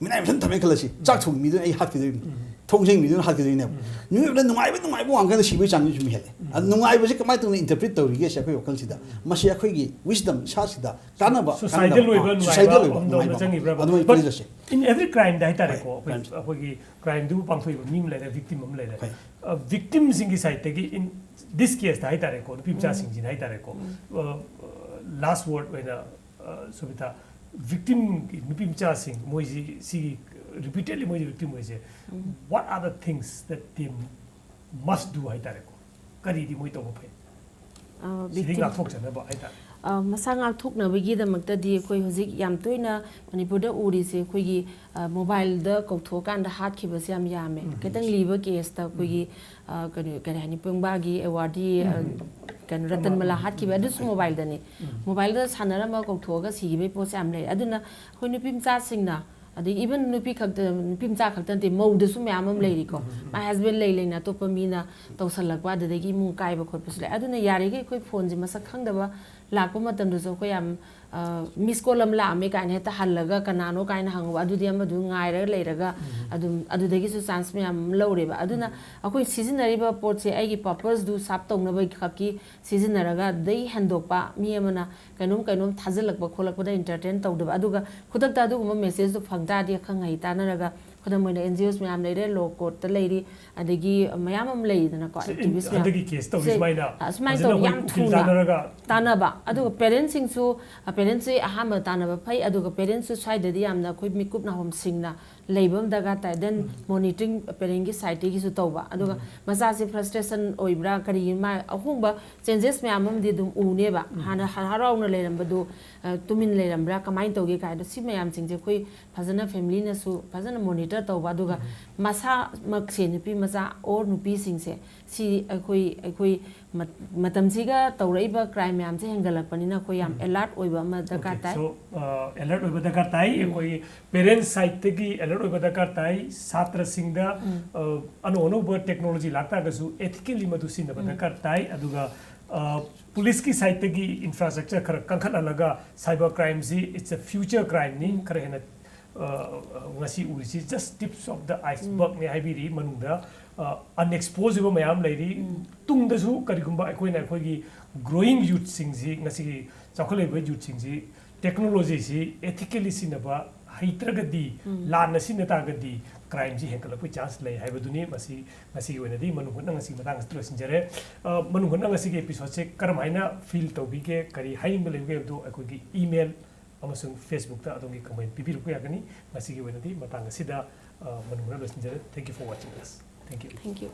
ꯃꯤꯅꯥꯏ ꯃꯊꯟ ꯊꯝꯃꯦ ꯈꯜꯂꯁꯤ, ꯆꯥꯛ ꯊꯣꯡꯕ ꯃꯤꯗꯨꯅ ꯑꯩ ꯍꯥꯠꯈꯤꯗꯣꯏꯅꯤ, ꯊꯣꯡ ꯁꯦꯡꯕ ꯃꯤꯗꯨꯅ ꯍꯥꯠꯈꯤꯗꯣꯏꯅꯦꯕ꯫ ꯃꯤꯑꯣꯏꯕꯅ ꯅꯨꯡꯉꯥꯏꯕ, ꯅꯨꯡꯉꯥꯏꯕ ꯋꯥꯡꯈꯠꯅ ꯁꯤꯕꯒꯤ ꯆꯥꯡꯁꯤ ꯁꯨꯝ ꯍꯦꯜꯂꯦ꯫ ꯑꯗꯨ ꯅꯨꯡꯉꯥꯏꯕꯁꯦ ꯀꯃꯥꯏꯅ ꯇꯧꯅ interpret ꯇꯧꯔꯤꯒꯦ ꯁꯤ ꯑꯩꯈꯣꯏ ꯋꯥꯈꯜꯁꯤꯗ, ꯃꯁꯤ ꯑꯩꯈꯣꯏꯒꯤ wisdom, ꯏꯁꯥꯁꯤꯗ ꯀꯥꯟꯅꯕ, societal ꯀꯥꯟꯅꯗꯕ, ꯑꯣꯏꯕ ꯑꯥ, ꯅꯨꯡꯉꯥꯏꯕ societal ꯑꯣꯏꯕ ꯑꯃꯗ ꯅꯨꯡꯉꯥꯏꯕ ꯆꯪꯉꯤꯕ꯭ꯔꯕ? ꯑꯗꯨꯃꯥꯏꯅ But ꯄꯤꯖꯁꯦ꯫ In every crimeꯗ ꯍꯥꯏꯇꯥꯔꯦꯀꯣ, ꯍꯣꯏ, ꯑꯩꯈꯣꯏ, crime. ꯑꯩꯈꯣꯏꯒꯤ crimeꯗꯨꯕꯨ ꯄꯥꯡꯊꯣꯛꯏꯕ ꯃꯤ ꯑꯃ ꯂꯩꯔꯦ, victim ꯑꯃ ꯂꯩꯔꯦ꯫ ꯍꯣꯏ꯫ ꯑ, victimꯁꯤꯡꯒꯤ sideꯇꯒꯤ, in this caseꯇ ꯍꯥꯏꯇꯥꯔꯦꯀꯣ, ꯅꯨꯄꯤ ꯃꯆꯥꯁꯤꯡꯁꯤꯅ ꯍꯥꯏꯇꯥꯔꯦꯀꯣ, ꯑ, ꯑ, last word ꯑꯣꯏꯅ, ꯑ, ꯁꯣꯕꯤꯇꯥ, victim, ꯅꯨꯄꯤ ꯃꯆꯥꯁꯤꯡ ꯃꯣꯏꯁꯤ, ꯁꯤꯒꯤ repeatedly ꯃꯣꯏꯁꯤ victim ꯑꯣꯏꯁꯦ, what are the things that they must do ꯍꯥꯏꯇꯥꯔꯦꯀꯣ? ꯀꯔꯤꯗꯤ ꯃꯣꯏ ꯇꯧꯕ ꯐꯩ? ꯑ, ꯁꯤꯗꯒꯤ victim ꯉꯥꯛꯊꯣꯛꯆꯅꯕ ꯍꯥꯏꯇꯥꯔꯦ꯫ ꯑ, ꯃꯁꯥ ꯉꯥꯛꯊꯣꯛꯅꯕꯒꯤꯗꯃꯛꯇꯗꯤ ꯑꯩꯈꯣꯏ ꯍꯧꯖꯤꯛ ꯌꯥꯝ ꯇꯣꯏꯅ ꯃꯅꯤꯄꯨꯔꯗ ꯎꯔꯤꯁꯦ ꯑꯩꯈꯣꯏꯒꯤ, ꯑ, mobileꯗ ꯀꯧꯊꯣꯛꯑꯀꯥꯟꯗ ꯍꯥꯠꯈꯤꯕꯁꯦ ꯌꯥꯝ ꯌꯥꯝꯃꯦ꯫ ꯈꯤꯇꯪ ꯂꯤꯕ caseꯇ ꯑꯩꯈꯣꯏꯒꯤ, ꯑ, ꯀꯩꯅꯣ, ꯀꯔꯤ ꯍꯥꯏꯅꯤ, ꯄꯦꯡꯕꯥꯒꯤ awardee, ꯑ, ꯀꯩꯅꯣ, ꯔꯇꯟ ꯃꯂꯥ ꯍꯥꯠꯈꯤꯕ, ꯑꯗꯨꯁꯨ mobileꯗꯅꯤ꯫ Mobileꯗ ꯁꯥꯟꯅꯔꯝꯃꯒ ꯀꯧꯊꯣꯛꯑꯒ ꯁꯤꯈꯤꯕꯒꯤ ꯄꯣꯠꯁꯦ ꯌꯥꯝ ꯂꯩ꯫ ꯑꯗꯨꯅ ꯑꯩꯈꯣꯏ ꯅꯨꯄꯤ ꯃꯆꯥꯁꯤꯡꯅ, ꯑꯗꯒꯤ even ꯅꯨꯄꯤ ꯈꯛꯇ, ꯅꯨꯄꯤ ꯃꯆꯥ ꯈꯛꯇ ꯅꯠꯇꯦ, ꯃꯧꯗꯁꯨ ꯃꯌꯥꯝ ꯑꯃ ꯂꯩꯔꯤꯀꯣ꯫ My husband ꯂꯩ ꯂꯩꯅ ꯑꯇꯣꯞꯄ ꯃꯤꯅ ꯇꯧꯁꯜꯂꯛꯄ, ꯑꯗꯨꯗꯒꯤ ꯏꯃꯨꯡ ꯀꯥꯏꯕ ꯈꯣꯠꯄꯁꯨ ꯂꯩ꯫ ꯑꯗꯨꯅ ꯌꯥꯔꯤꯈꯩ ꯑꯩꯈꯣꯏ phoneꯁꯦ ꯃꯁꯛ ꯈꯪꯗꯕ ꯂꯥꯛꯄ ꯃꯇꯝꯗꯁꯨ ꯑꯩꯈꯣꯏ ꯌꯥꯝ, ꯃꯤꯁ ꯀꯣꯜ ꯑꯃ ꯂꯥꯛꯑꯝꯃꯦ ꯀꯥꯏꯅ ꯍꯦꯛꯇ ꯍꯜꯂꯒ ꯀꯅꯥꯅꯣ ꯀꯥꯏꯅ ꯍꯪꯉꯨꯕ, ꯑꯗꯨꯗꯤ ꯑꯃꯗꯨ ꯉꯥꯏꯔꯒ ꯂꯩꯔꯒ ꯑꯗꯨꯝ ꯑꯗꯨꯗꯒꯤꯁꯨ ꯆꯥꯟꯁ ꯃꯌꯥꯝ ꯑꯃ ꯂꯧꯔꯦꯕ꯫ ꯑꯗꯨꯅ ꯑꯩꯈꯣꯏ ꯁꯤꯖꯤꯟꯅꯔꯤꯕ ꯄꯣꯠꯁꯦ ꯑꯩꯒꯤ ꯄꯔꯄꯁꯇꯨ ꯁꯥꯔꯞ ꯇꯧꯅꯕ ꯈꯛꯀꯤ ꯁꯤꯖꯤꯟꯅꯔꯒ ꯑꯗꯩ ꯍꯦꯟꯗꯣꯛꯄ, ꯃꯤ ꯑꯃꯅ ꯀꯩꯅꯣꯝ ꯀꯩꯅꯣꯝ ꯊꯥꯖꯤꯜꯂꯛꯄ ꯈꯣꯠꯂꯛꯄꯗ ꯏꯟꯇꯔꯇꯦꯟ ꯇꯧꯗꯕ, ꯑꯗꯨꯒ ꯈꯨꯗꯛꯇ ꯑꯗꯨꯒꯨꯝꯕ ꯃꯦꯁꯦꯖꯇꯣ ꯐꯪ ꯇꯥꯔꯗꯤ ꯑꯈꯪ ꯑꯍꯩ ꯇꯥꯟꯅꯔꯒ, ꯈꯨꯗꯝ ꯑꯣꯏꯅ ꯑꯦꯟ ꯖꯤ ꯑꯣꯁ ꯃꯌꯥꯝ ꯂꯩꯔꯦ, ꯂꯣ ꯀꯣꯔꯠꯇ ꯂꯩꯔꯤ, ꯑꯗꯒꯤ ꯃꯌꯥꯝ ꯑꯃ ꯂꯩꯗꯅꯀꯣ, ꯑꯦꯛꯇꯤꯚꯤꯁ ꯃꯌꯥꯝ꯫ ꯍꯟꯗꯛꯀꯤ ꯀꯦꯁ ꯇꯧꯔꯤ ꯁꯦ- ꯁꯨꯃꯥꯏꯅ ꯑ, ꯁꯨꯃꯥꯏꯅ ꯐꯖꯅ ꯇꯧꯔꯤ, ꯑꯩꯈꯣꯏ ꯌꯥꯝ ꯎꯀꯤꯜ ꯊꯨꯅ ꯇꯥꯟꯅꯔꯒ ꯇꯥꯟꯅꯕ꯫ ꯑꯗꯨꯒ ꯄꯦꯔꯦꯟꯁꯁꯤꯡꯁꯨ, ꯄꯦꯔꯦꯟꯁꯁꯦ ꯑꯍꯥꯟꯕ ꯇꯥꯟꯅꯕ ꯐꯩ, ꯑꯗꯨꯒ ꯄꯦꯔꯦꯟꯁꯁꯨ ꯁ꯭ꯋꯥꯏꯗꯗꯤ ꯌꯥꯝꯅ ꯑꯩꯈꯣꯏ ꯃꯤꯀꯨꯞ ꯅꯥꯍꯣꯝ ꯁꯤꯡꯅ ꯂꯩꯕ ꯑꯃ ꯗꯔꯀꯥꯔ ꯇꯥꯏ꯫ ꯗꯦꯟ ꯃꯣꯅꯤꯇꯔꯤꯡ ꯄꯦꯔꯦꯟꯒꯤ ꯁꯥꯏꯠꯇꯒꯤꯁꯨ ꯇꯧꯕ, ꯑꯗꯨꯒ ꯃꯆꯥꯁꯦ ꯐ꯭ꯔꯁꯇ꯭ꯔꯦꯁꯟ ꯑꯣꯏꯕ꯭ꯔꯥ ꯀꯔꯤ, ꯃꯥ ꯑꯍꯣꯡꯕ ꯆꯦꯟꯖꯦꯁ ꯃꯌꯥꯝ ꯑꯃꯗꯤ ꯑꯗꯨꯝ ꯎꯅꯦꯕ꯫ ꯍꯥꯟꯅ ꯍꯔꯥꯎꯅ ꯂꯩꯔꯝꯕꯗꯨ ꯑ, ꯇꯨꯃꯤꯟ ꯂꯩꯔꯝꯕ꯭ꯔꯥ, ꯀꯃꯥꯏꯅ ꯇꯧꯒꯦ ꯀꯥꯏꯗꯣ, ꯁꯤ ꯃꯌꯥꯝꯁꯤꯡꯁꯦ ꯑꯩꯈꯣꯏ ꯐꯖꯅ ꯐꯦꯃꯤꯂꯤꯅꯁꯨ ꯐꯖꯅ ꯃꯣꯅꯤꯇꯔ ꯇꯧꯕ, ꯑꯗꯨꯒ ꯃꯁꯥꯃꯛꯁꯦ, ꯅꯨꯄꯤ ꯃꯆꯥ ꯑꯣꯔ ꯅꯨꯄꯤꯁꯤꯡꯁꯦ, ꯁꯤ ꯑꯩꯈꯣꯏ ꯑꯩꯈꯣꯏ ꯃ- ꯃꯇꯝꯁꯤꯒ ꯇꯧꯔꯛꯏꯕ ꯀ꯭ꯔꯥꯏꯝ ꯃꯌꯥꯝꯁꯦ ꯍꯦꯟꯒꯠꯂꯛꯄꯅꯤꯅ ꯑꯩꯈꯣꯏ ꯌꯥꯝ ꯑꯦꯂꯥꯔꯠ ꯑꯣꯏꯕ ꯑꯃ ꯗꯔꯀꯥꯔ ꯇꯥꯏ꯫ ꯁꯣ ꯑꯦꯂꯔꯠ ꯑꯣꯏꯕ ꯗꯔꯀꯥꯔ ꯇꯥꯏ꯫ ꯑꯩꯈꯣꯏ ꯄꯦꯔꯦꯟꯁ ꯁꯥꯏꯠꯇꯒꯤ ꯑꯦꯂꯔꯠ ꯑꯣꯏꯕ ꯗꯔꯀꯥꯔ ꯇꯥꯏ꯫ ꯁꯥꯇ꯭ꯔꯁꯤꯡꯗ ꯑ, ꯑꯅꯧ ꯑꯅꯧꯕ ꯇꯦꯛꯅꯣꯂꯣꯖꯤ ꯂꯥꯛꯇꯥꯔꯒꯁꯨ ꯑꯦꯊꯤꯀꯦꯜꯂꯤ ꯃꯗꯨ ꯁꯤꯖꯤꯟꯅꯕ ꯗꯔꯀꯥꯔ ꯇꯥꯏ꯫ ꯑꯗꯨꯒ ꯄꯨꯂꯤꯁꯀꯤ ꯁꯥꯏꯠꯇꯒꯤ ꯏꯟꯐ꯭ꯔꯥꯁ꯭ꯇ꯭ꯔꯛꯆꯔ ꯈꯔ ꯀꯟꯈꯠꯍꯜꯂꯒ, cyber ꯀ꯭ꯔꯥꯏꯝꯁꯤ it's a future crime ꯅꯤ꯫ ꯈꯔ ꯍꯦꯟꯅ ꯑ, ꯉꯁꯤ ꯎꯔꯤꯁꯤ just tips of the iceberg ꯅꯤ ꯍꯥꯏꯕꯤꯔꯤ꯫ ꯃꯅꯨꯡꯗ ꯑꯟꯑꯦꯛꯁꯄꯣꯖ ꯑꯣꯏꯕ ꯃꯌꯥꯝ ꯂꯩꯔꯤ꯫ ꯇꯨꯡꯗꯁꯨ ꯀꯔꯤꯒꯨꯝꯕ ꯑꯩꯈꯣꯏꯅ ꯑꯩꯈꯣꯏꯒꯤ ꯒ꯭ꯔꯣꯋꯤꯡ ꯌꯨꯠꯁꯤꯡꯁꯤ, ꯉꯁꯤꯒꯤ ꯆꯥꯎꯈꯠꯂꯛꯏꯕ ꯌꯨꯠꯁꯤꯡꯁꯤ ꯇꯦꯛꯅꯣꯂꯣꯖꯤꯁꯤ ꯑꯦꯊꯤꯀꯦꯜꯂꯤ ꯁꯤꯖꯤꯟꯅꯕ ꯍꯩꯇ꯭ꯔꯒꯗꯤ, ꯂꯥꯟꯅ ꯁꯤꯖꯤꯟꯅ ꯇꯥꯔꯒꯗꯤ ꯀ꯭ꯔꯥꯏꯝꯁꯤ ꯍꯦꯟꯒꯠꯂꯛꯄꯒꯤ ꯆꯥꯟꯁ ꯂꯩ ꯍꯥꯏꯕꯗꯨꯅꯤ꯫ ꯃꯁꯤ ꯉꯁꯤꯒꯤ ꯑꯣꯏꯅꯗꯤ ꯃꯅꯨꯡ ꯍꯨꯠꯅ ꯉꯁꯤ ꯃꯇꯥꯡ ꯑꯁꯤꯗ ꯂꯣꯏꯁꯤꯟꯖꯔꯦ꯫ ꯑ, ꯃꯅꯨꯡ ꯍꯨꯠꯅ ꯉꯁꯤꯒꯤ ꯑꯦꯄꯤꯁꯣꯗꯁꯦ ꯀꯔꯝꯍꯥꯏꯅ ꯐꯤꯜ ꯇꯧꯕꯤꯒꯦ, ꯀꯔꯤ ꯍꯥꯏꯅꯤꯡꯕ ꯂꯩꯕꯒꯦ ꯍꯥꯏꯕꯗꯨ ꯑꯩꯈꯣꯏꯒꯤ ꯏꯃꯦꯜ ꯑꯃꯁꯨꯡ ꯐꯦꯁꯕꯨꯛꯇ ꯑꯗꯣꯝꯒꯤ ꯀꯃꯦꯟ ꯄꯤꯕꯤꯔꯛꯄ ꯌꯥꯒꯅꯤ꯫ ꯉꯁꯤꯒꯤ ꯑꯣꯏꯅꯗꯤ ꯃꯇꯥꯡ ꯑꯁꯤꯗ, ꯑ, ꯃꯅꯨꯡ ꯍꯨꯠꯅ ꯂꯣꯏꯁꯤꯟꯖꯔꯦ꯫ Thank you for watching us. Thank you. Thank you.